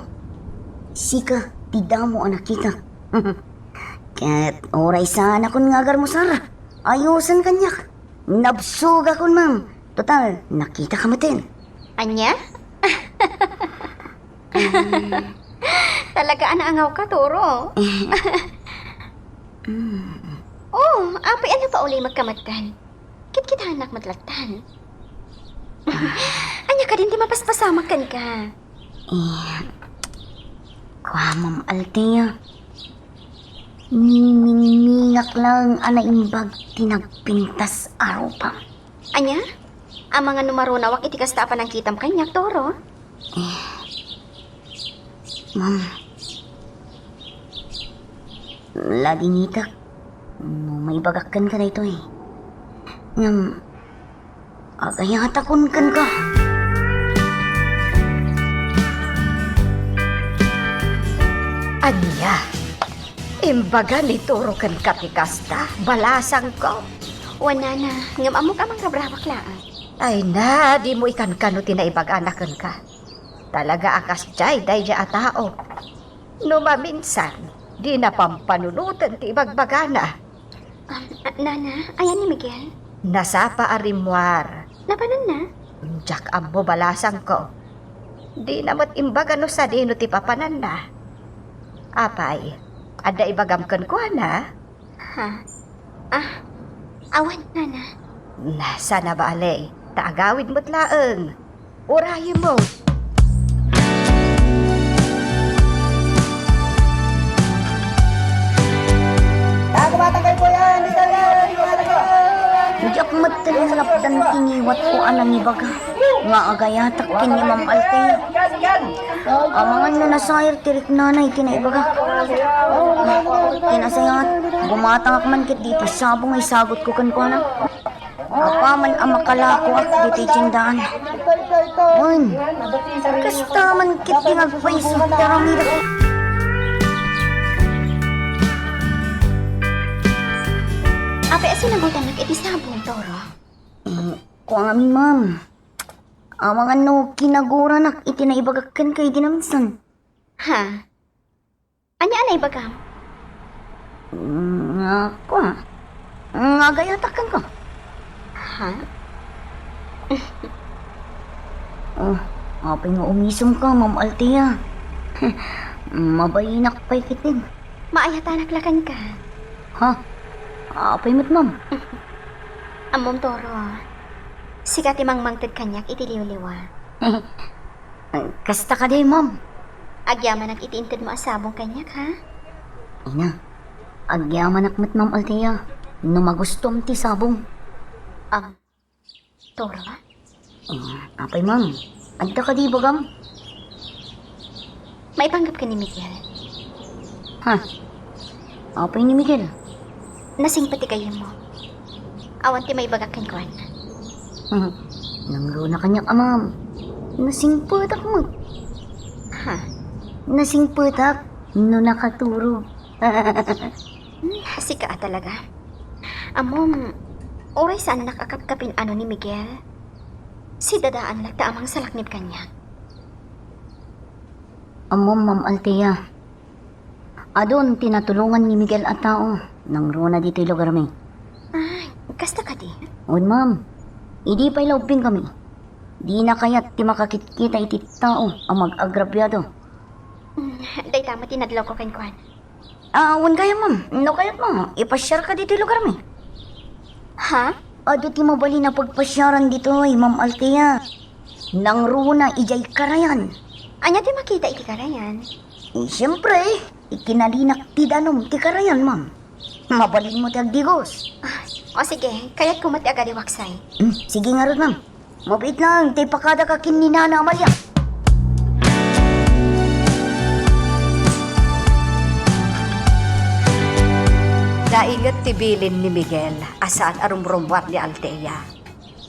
sika ti damo a nakitak. Ket uray saanakon nga agarmusar, ayosen kaniak. Nabsogakon, ma'am. Total, nakitaka metten. Ania? Talaga a naangawka, Toro. Mm. Oh, apay a napaulay met ka metten? Kitkitaennak met lattan. Ania kadin ti mapaspasamak kenka? Eh, kua, Ma'am Althea. Mimingmingak laeng a naimbag ti nagpintas a rupam. Ania? Amangan no marunawak iti kasta a panangkitam kaniak, Toro? Eh, Ma'am, ladingitek no maibagak kenka daytoy. Ngem, agayatakon kenka. Ania? Imbaga ni Toro kenka ti kasta, balasangko? Wen, nana, ngem ammok a mangrabrabak laeng. Ay na, dimo ikankano ti naibagana kenka. Talaga a kasdiay daydiay a tao. No maminsan, dina pampanunoten ti ibagbagana. Um, a, nana, ayan ni Miguel? Nasapa a rimmuar. Napananna? Diak ammo, balasangko. Dina met imbaga no sadino ti papananna. Apay, adda ibagam kenkuana? Ha? Ah, awan, nana. Na, saan a bale, ta agawid met laeng. Urayem mo. Diak met ken malapdan ti ngiwatko a nangibaga nga agayatak ken ni Ma'am Althea. Amangan no nasair ti riknana iti naibagak. Ti nasayaat, gumatangak man ketdi iti sabong nga isagutko kenkuana. Apaman a makalakoak ditoy tiendaan. Wen, kasta man ketdi nga agpayso ti aramidek. Apay a sinagutannak iti sabong, Toro? Eh, kua ngamin, ma'am. Amangan no kinaguranak iti naibagak kenka idi naminsan. Ha? Ania a naibagam? Nga, kua, nga agayatak kenka. Ha? Oh, apay nga umisem ka, Ma'am Althea? Mabainak pay ketdin. Maayatanak la kenka. Ha? Apay met, ma'am? Ammom, Toro, sika ti mangmangted kaniak iti liwliwa. Kasta kadi, ma'am? Agyamanak iti intedmo a sabong kaniak, ha? Ina, agyamanak met, Ma'am Althea, no magustom ti sabong. Am, Toro? Eh, apay, ma'am? Adda kadi ibagam? Maipanggep ken ni Miguel. Ha? Apay ni Miguel? Nasingpet ti gayyemmo. Awan ti maibagak kenkuana. Nangruna kaniak a, ma'am. Nasingpetak met. Ha? Nasingpetak no nakaturog. Hmm, sika a talaga. Ammom, uray saannak a kapkapin-ano ni Miguel, sidadaan latta a mangsalaknib kaniak. Ammom, Ma'am Althea, adun ti natulongan ni Miguel a tao nangruna ditoy lugarmi. Ay, kasta kadi? Wen, ma'am. Idi pay la ubbingkami, dina kayat ti makakitkita iti tao a mag-agrabiado. Mm, dayta met ti nadlawko kenkuana. Ah, wen gayam, ma'am. No kayatmo, ipasiarka ditoy lugarmi. Ha? Adu ti mabalin a pagpasiaran ditoy, Ma'am Althea. Nangruna idiay karayan. Ania ti makita iti karayan? Eh, siempre, ikinalinak ti danum ti karayan, ma'am. Mabalinmo ti agdigos. Ah, o sige, kayatko met ti agaliwaksay. Hmm, sige ngarud, ma'am. Mabiit laeng ta ipakadaka ken ni Nana Amalia. Nainget ti bilin ni Miguel a saan a rumrummuar ni Althea.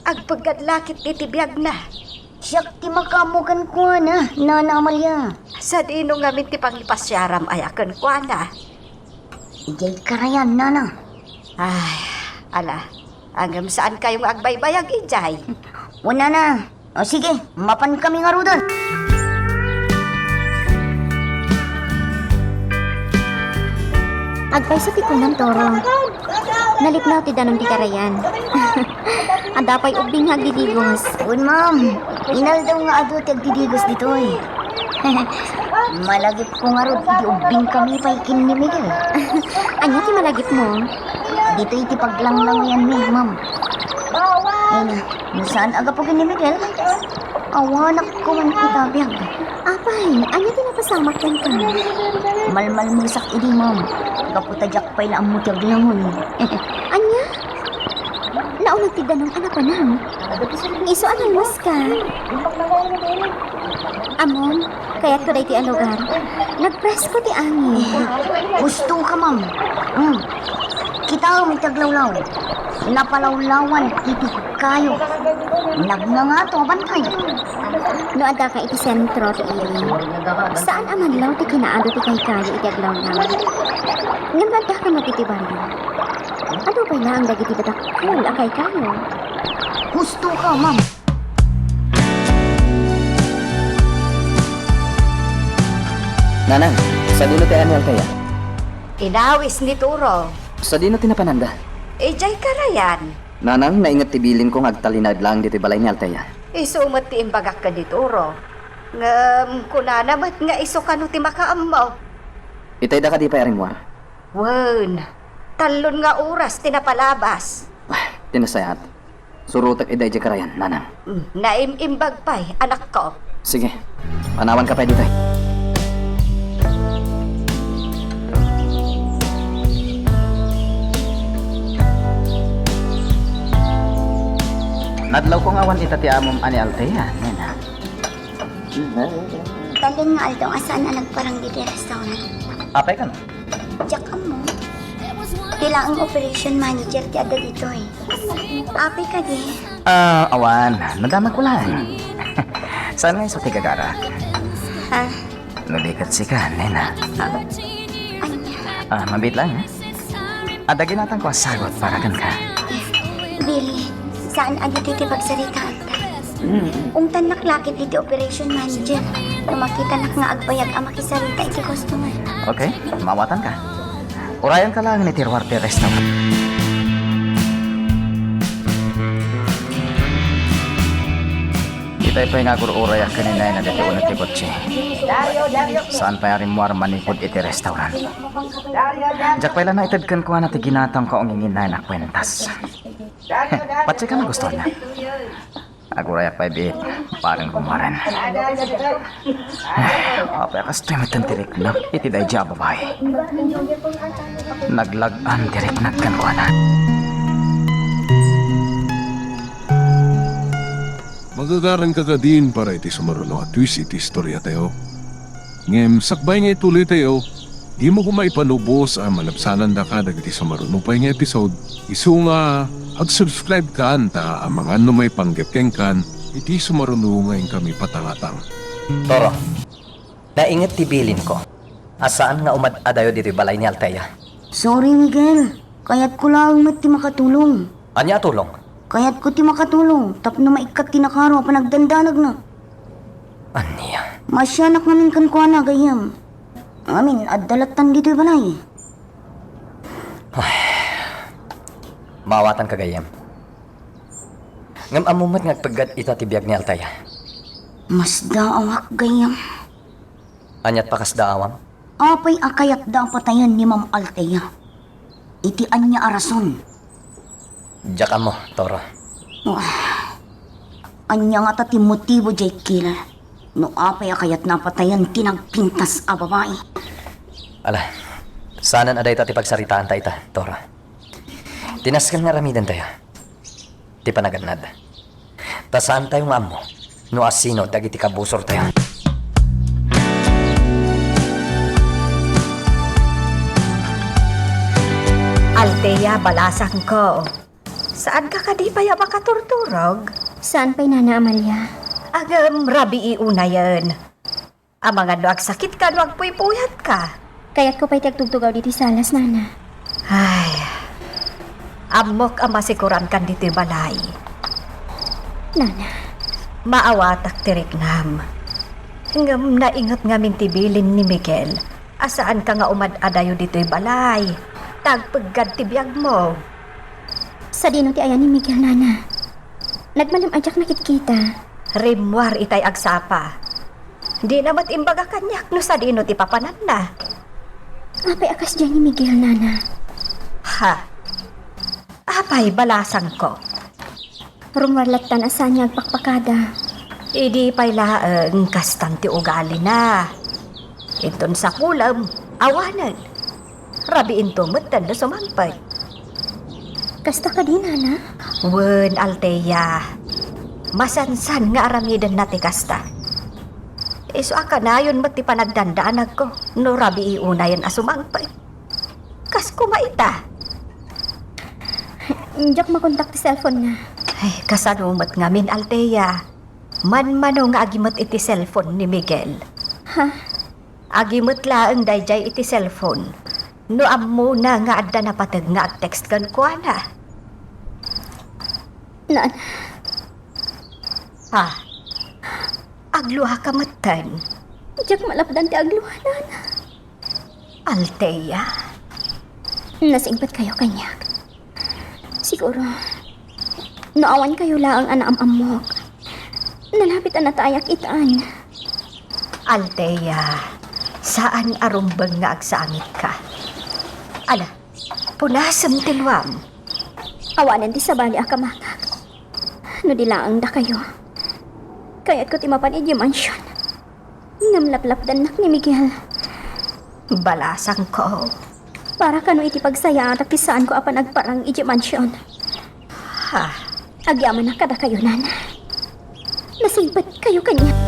Agpeggad la ketdi ti biagna. Siak ti makaammo kenkuana, Nana Amalia. Sadino ngamin ti pangipasiaram aya kenkuana? Idiay karayan, Nana. Ay, ala, ngem saankayo nga agbaybayag idiay? Wen, Nana. O sige, mapankami ngaruden. Agpayso ti kunam, Toro. Nalipnaw ti danum ti karayan. Adda pay ubbing nga agdidigos. Wen, ma'am. Inaldaw nga adu ti agdidigos ditoy. Malagipko ngarud idi ubbingkami pay ken ni Miguel. Ania ti malagipmo? Ditoy ti paglanglangoyanmi, ma'am. Ay na, no saan a gapu ken ni Miguel, awanakko man ita biag. Apay, ania ti napasamak kenka? Malmalmesak idi, ma'am. Gapu ta diak pay la ammo ti aglangon. Ania? Nauneg ti danum a napanam. Isu a nalmas ka. Ammom, kayatko daytoy a lugar. Nagpresko ti angin. Husto ka, ma'am. Hmm. Kitaem iti aglawlaw. Napalawlawan iti kayo. Nagngangato a bantay. No addaka iti sentro ti ili, saan a madlaw ti kinaadu ti kaykayo iti aglawlaw. Ngem no addaka met iti barrio, adu pay laeng dagiti dakkel a kaykayo. Husto ka, ma'am. Nanang, sadino ti ayan ni Althea? Inawis ni Turo. Sadino ti napananda? Idiay karayan. Nanang, nainget ti bilinko nga agtalinaed laeng ditoy balay ni Althea. Isu met ti imbagak ken ni Turo. Ngem kunana met nga isu kano ti makaammo. Itay da kadi pay a rimmuar? Wen, tallon nga oras ti napalabas. Ah, ti nasayaat. Surotek idiay karayan, nanang. Mm, naim-imbag pay, anakko. Sige, panawanka pay ditoy. Nadlawko nga awan ita ti amom a ni Althea, nena. Tallon nga aldaw a saan a nagparang ditoy restaurant. Apay kano? Diak ammo. Ti laeng operation manager ti adda ditoy. Apay kadi? Ah, awan. Nadamagko laeng. Saan nga isu ti gagara? Ha? No di ket sika, nena. Ah, ania? Ah, mabiit laeng, ha? Adda ginatangko a sagut para kenka. Billy, saan a ditoy ti pagsaritaanta. Ungtannak la ket iti operation manager no makitanak nga agbayag a makisarita iti customer. Okay, mawatanka. Urayanka laeng iti ruar ti restaurant. Itay pay nga agur-urayak ken ni Nena ditoy uneg ti kotse. Saan pay a rimmuar manipud iti restaurant. Diak pay la naited kenkuana ti ginatangko a nginginaen a kuentas. Patsekka, magustuanna. Agurayak pay biit, parang kumaren. Apay a kastoy met ti riknak iti daydiay a babai. Naglag-am ti riknak kenkuana. Magagaranka kadin para iti sumaruno a twist iti istoriatayo. Ngem sakbay nga ituloytayo, dimo koma ipanubos a malabsanandaka dagiti sumaruno pay nga episode, isu nga ag-subscribe-kan ta amangan no maipanggep kenkan iti sumaruno nga inkami patangatang. Toro, nainget ti bilinko a saan nga umad-adayo ditoy balay ni Althea. Sorry, Miguel. Kayatko laeng met ti makatulong. Ania a tulong? Kayatko ti makatulong tapno maikkat ti nakaro a panagdandanagna. Ania? Maasianak ngamin kenkuana, gayyem. Ngamin, adda lattan ditoy balay. Ay. Maawatanka, gayyem. Ngem ammom met nga agpeggad ita ti biag ni Althea. Masdaawak, gayyem. Aniat pakasdaawam? Apay a kayatda a patayen ni Ma'am Althea? Iti ania a rason? Diak ammo, Toro. Ah, ania ngata ti motibo, Jekyll? No apay a kayatna a patayen ti nagpintas a babai? Ala, saanen a dayta ti pagsaritaanta ita, Toro. Ti nasken nga aramidentayo ti panagannad. Ta saantayo nga ammo no asino dagiti kabusortayo. Althea, balasangko. Saanka kadi pay a makaturturog? Saan pay, Nana Amalia. Ngem, rabii unayen. Amangan no agsakitka no agpuypuyatka. Kayatko pay ti agtugtugaw ditoy salas, Nana. Ay, ammok a masikurankan ditoy balay. Nana. Maawatak ti riknam. Ngem nainget ngamin ti bilin ni Miguel a saanka nga umad-adayo ditoy balay, ta agpeggad ti biagmo. Sadino ti ayan ni Miguel, Nana? Nagmalem a diak nakitkita. Rimmuar itay agsapa. Dina met imbaga kaniak no sadino ti papananna. Apay a kasdiay ni Miguel, Nana? Ha? Apay, balasangko. Rummuar lattan a saan nga agpakpakada. Idi pay laeng kastan ti ugalina. Inton sapulem, awanen. Rabiinto metten no sumangpet. Kasta kadi, Nana? Wen, Althea. Masansan nga aramidenna ti kasta. Isu a kanayon met ti panagdandanagko no rabii unayen a sumangpet. Kas koma ita. Diak makontak ti cellphone na. Ay, kasano met ngamin, Althea? Manmano nga agimet iti cellphone ni Miguel? Ha? Agimet laeng daydiay iti cellphone. No ammona nga adda napateg nga ag-text kenkuana. Nana. Ha? Agluaka metten? Diak malapdan ti aglua, Nana. Althea? Nasingpetkayo kaniak. Siguro, no awan kayo laeng a naam-ammok, nalapit a natayak itan. Althea, saan a rumbeng nga agsangitka. Ala, punasem ti luam. Awanen ti sabali a kamakak. No di laeng dakayo, kayatko ti mapan idiay mansion. Ngem laplapdannak ni Miguel. Balasangko. Para kano iti pagsayaatak ti saanko a panagparang idiay mansion. Ha? Agyamanak kadakayo, Nana. Nasingpetkayo kaniak.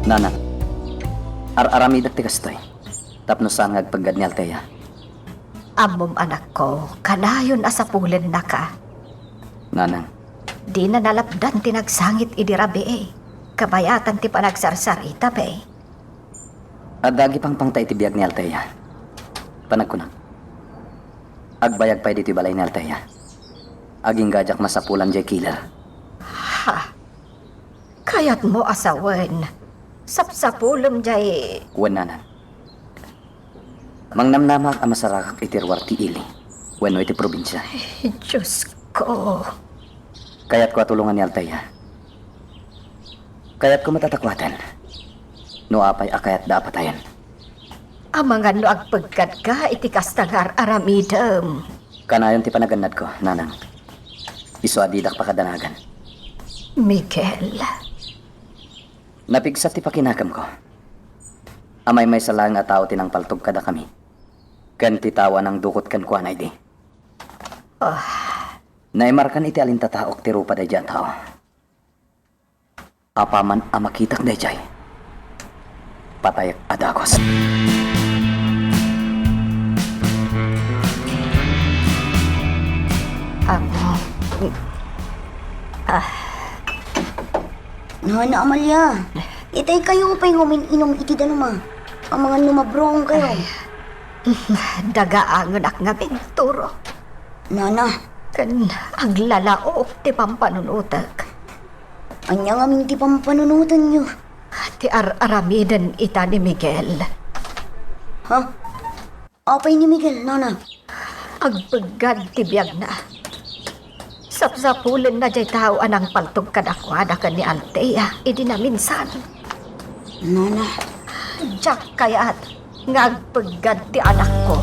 Nana, ar-aramidek ti kastoy. Tapno saan nga agpeggad ni Althea. Ammom, anakko, kanayon a sapulennaka. Nanang. Dina nalapdan ti nagsangit idi rabii. Kabayatan ti panagsarsarita, bay. Adda agipangpangta iti biag ni Althea. Panagkunak, agbayag pay ditoy balay ni Althea. Agingga diak masapulan diay killer. Ha? Kayatmo a sawen, sapsapulem diay. Wen, Nanang. Mangnamnamaak a masarakak iti ruar ti ili wenno iti probinsia. Ay, Diosko. Kayatko a tulongan ni Althea. Kayatko met a takuaten no apay a kayatda a patayen. Amangan no agpeggadka iti kasta nga ar-aramidem. Kanayon ti panagannadko, Nanang. Isu a didak pakadanagan. Miguel. Napigsa ti pakinakemko. A maymaysa laeng a tao ti nangpaltog kadakami ken ti tao a nangdukot kenkuana idi. Ah. Naimarkan iti alintataok ti rupa daydiay a tao. Apaman a makitak daydiay, patayek a dagus. Amo. Ah. Nana Amalia, itay kayo pay nga umin-inum iti danum a. Amangan no mabrong kayo. Ay. Dagaangenak ngamin, Toro. Nana. Ken aglalaok ti pampanunotek. Ania ngamin ti pampanunotenyo? Ti ar-aramiden ita ni Miguel. Ha? Apay ni Miguel, Nana? Agpeggad ti biagna. Sapsapulenna diay tao a nangpaltog kadakuada ken ni Althea idi naminsan. Nana. Diak kayat nga agpeggad ti anakko.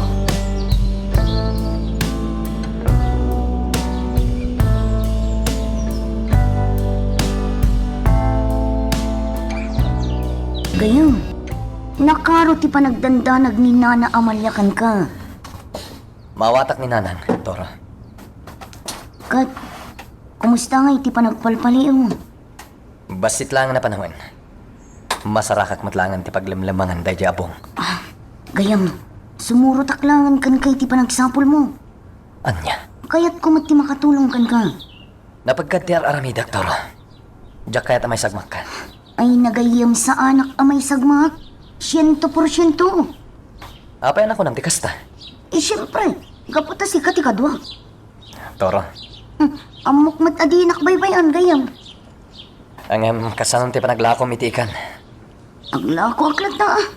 Gayam, nakaro ti panagdandanag ni Nana Amalia kenka. Maawatak ni Nanang, Toro. Ket, kumusta ngay ti panagpalpaliiw? Bassit laengen a panawen. Masarakak met laengen ti paglemlemmangan daydiay a bung. Ah, gayam, sumurotak laengen kenka iti panagsapulmo. Ania? Kayatko met ti makatulong kenka. Napeggad ti ar-aramidek, Toro. Diak kayat a maisagmakka. Ay, nagayyem saanak a maisagmak. Siento porsiento. Apay a nakunam ti kasta? Eh, siempre, gapu ta sika ti kadua. Toro. Hmm, ammok met a dinak baybay-an gayam. Ngem, kasano ti panaglakom iti ikan? Aglakoak latta, ah.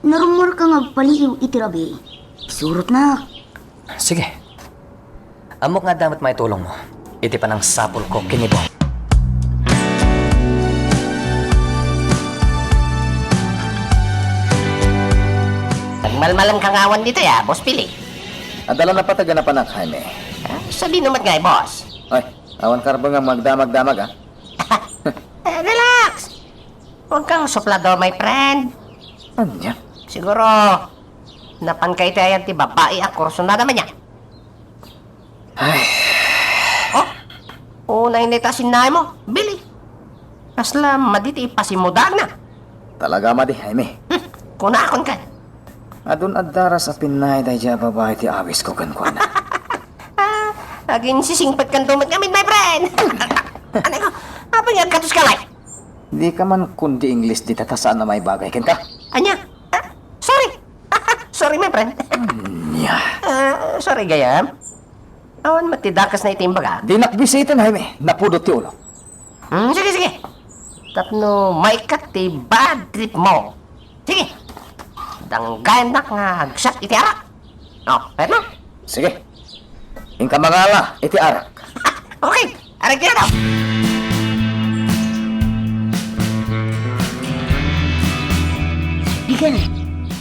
Narummuarka nga agpaliiw iti rabii. Isurotnak. Sige. Ammok nga adda met maitulongmo iti panangsapulko ken ni Bong. Nagmalmalemka nga awan ditoy, ah, Boss Pili. Adda la napateg a napanak, Jaime. Ah, sadino met ngay, boss? Ay, Awan karbengam nga agdamagdamag, a? Eh, relax! Huwag kang suplado, my friend. Ania? Siguro, napan ka iti ayan ti babai a kursunada man niya. Ay. Oh, unay na ita sinnaem, Billy. Kasla madi ti ipasimudaagna. Talaga madi, Jaime. Hmm, kunakon ken. Adun adda ras a pinnay daydiay a babai ti awisko kenkuana. Ah, aginsisingpetkanto met ngamin, my friend. Anay ko, apay nga agkatoska ngay? Dika man kundi Ingles dita ta saan a maibagay kenka. Ania? Ah, sorry. Sorry, my friend. Ania? Ah, sorry, gayam. Awan met ti dakesna iti imbaga. Dinak bisiten, Jaime. Napudot ti ulo. Hmm, sige, sige. Tapno maikkat ti bad trip mo. Sige. Danggayannak nga agsiak iti arak. Oh, pwede? Sige. Inka mangala iti arak. Okay. Arak kaya daw. Miguel,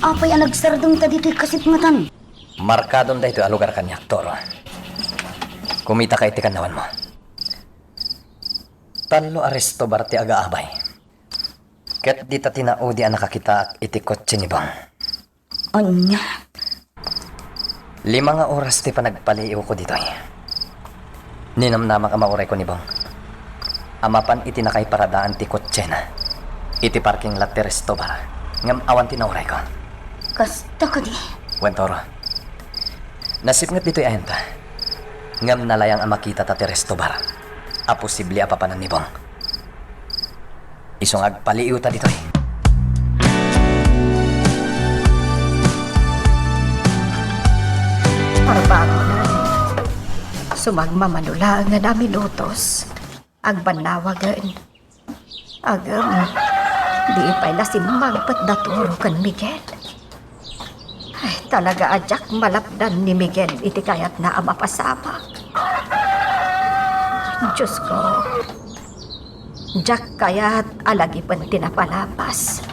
apay a nagsardengta ditoy kasipngetan? Markadon daytoy a lugar kaniak, Toro. Kumitaka iti kannawanmo. Tallo a resto bar ti agaabay. Ket dita ti naudi a nakakitaak iti kotse ni Bong. Ania? Lima nga oras ti panagpaliiwko ditoy. Ninamnamak a maurayko ni Bong a mapan iti nakaiparadaan ti kotsena iti parking lot ti resto bar, ngem awan ti naurayko. Kasta kadi? Wen, Toro. Nasipnget ditoy ayanta, ngem nalayang a makitata ti resto bar a posible a papanan ni Bong. Isu nga agpaliiwta ditoy. Parbangonan. Sumagmamano laeng a minutos. Agbannawagen. Agem, di pay la simmangpet da Toro ken Miguel. Ay, talaga a diak malapdan ni Miguel iti kayatna a mapasamak. Diosko, diak kayat a lagipen ti napalabas.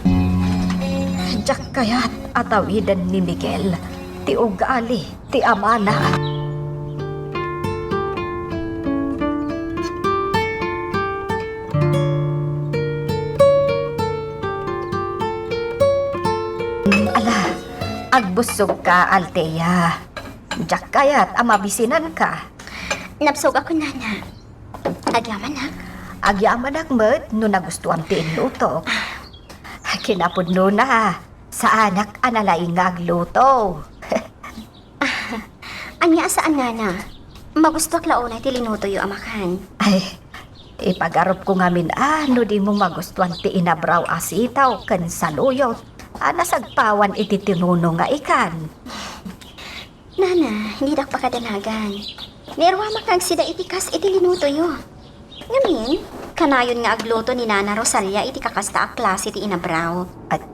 Diak kayat a tawiden ni Miguel ti ugali ti amana. Ala, agbussogka, Althea. Diak kayat a mabisinanka. Nabsogakon, nana. Agyamanak. Agyamanak met no nagustuam ti inlutok. Kinapudnona, saanak a nalaing nga agluto. Ania a saan, nana? Magustuak la unay ti linutoyo a makan. Ay, ipagarupko ngamin a no dimo magustuan ti inabraw a sitaw ken saluyot a nasagpawan iti tinuno nga ikan. Nana, didak pakadanagan. Nairuamak nga agsida iti kas iti linutoyo. Ngamin, kanayon nga agluto ni Nana Rosalia iti kakasta a klase ti inabraw. At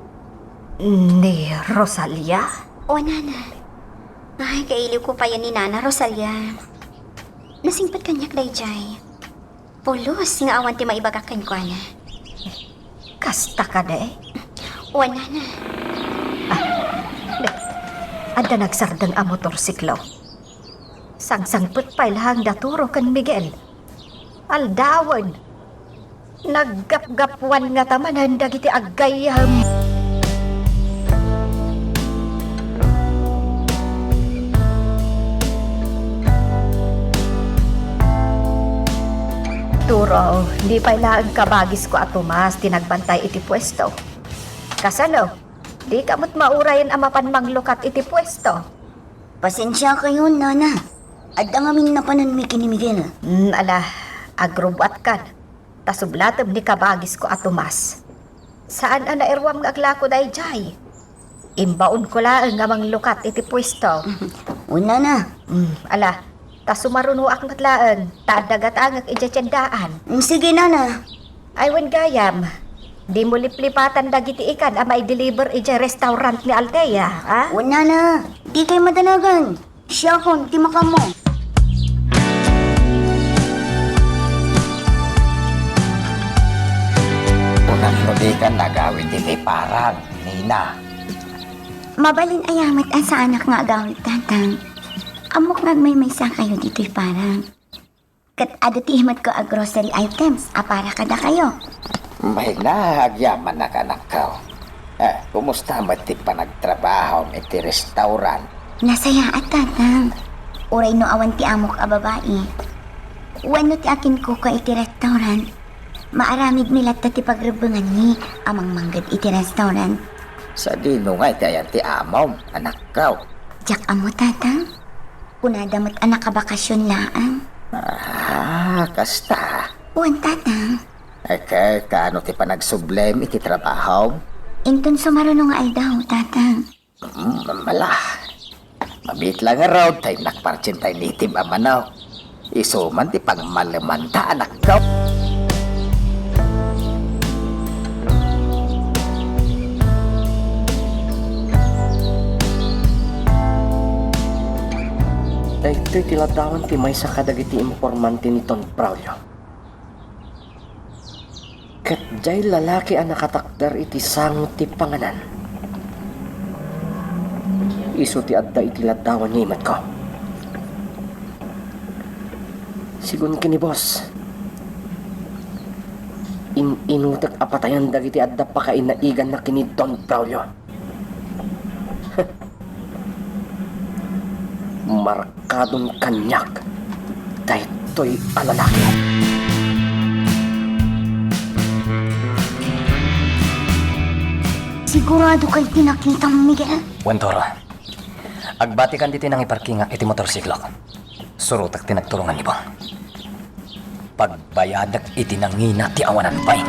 ni Rosalia? O, nana. Ay, kailiwko payen ni Nana Rosalia. Nasingpet kaniak daydiay. Pulos nga awan ti maibagak kenkuana. Kasta kadi? Wen, nana. Ah, adda nagsardeng a motorsiklo. Sangsangpet pay laeng da Toro ken Miguel. Aldawen, naggapgapuan ngata manen dagiti aggayyem. Turo, di pay laeng kabagisko a Tomas ti nagbantay iti puesto. Kasano? Dika met maurayen a mapan manglukat iti puesto? Pasensiakayon, nana. Adda ngamin napananmi ken ni Miguel. Hmm, ala, agrubbuatkan. Ta sublatem ni kabagisko a Tomas. Saan a nairuam nga aglako daydiay. Imbaonko laeng nga manglukat iti puesto. Wen, nana. Hmm, ala, ta sumarunoak met laeng, ta adda gatangek idiay tiendaan. Hmm, sige, nana. Ay, wen gayam, dimo liplipatan dagiti ikan a maideliver idiay restaurant ni Althea, a? Wen, nana, dikay madanagan. Siakon ti makaammo. Kunam no dikan nagawid ditoy parag, Nina. Mabalin aya met a saanak nga agawid, Tatang. Ammok nga agmaymaysakayo ditoy parag. Ket adu ti imetko a grocery items a para kadakayo. Maina, agyamanak, anakko. Eh, kumusta met ti panagtrabahom iti restaurant? Nasayaat, Tatang. Uray no awan ti amok a babai. Wenno ti akinkuka iti restaurant, maaramidmi latta ti pagrebbenganmi a mangmangged iti restaurant. Sadino ngay ti ayan ti amom, anakko? Diak ammo, Tatang. Kunada met a nakabakasyon laeng. Ah, kasta. Wen, Tatang. Ket kaano ti panagsublem iti trabahom? Inton sumaruno nga aldaw, Tatang. Mm, mala. Mabiit la ngarud ta innak partsien tay native a manok. Isu man ti pangmalemanta, anakko. Daytoy ti ladawan ti maysa kadagiti informante ni Don Braulio. Ket diay lalaki a nakatakder iti sango ti panganan. Isu ti adda iti ladawan nga imetko. Sigun ken ni boss, in-inutek a patayen dagiti adda pakainaiganna ken ni Don Braulio. Markadon kaniak daytoy a lalaki. Sigurado kay ti nakitam, Miguel? Wen, Dora. Agbatikan ditoy nangiparkingak iti motorsiklok. Surotek ti nagturongan ni Bong. Pagbayadek iti nangina ti awanan bain.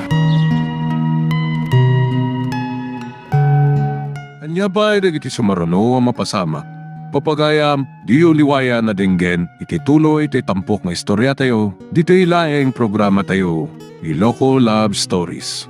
Ania pay dagiti sumaruno a mapasamak? Pagayam, diyo liwayan a denggen iti tuloy ti tampok nga istoriatayo ditoy laeng programatayo, Iloko Love Stories.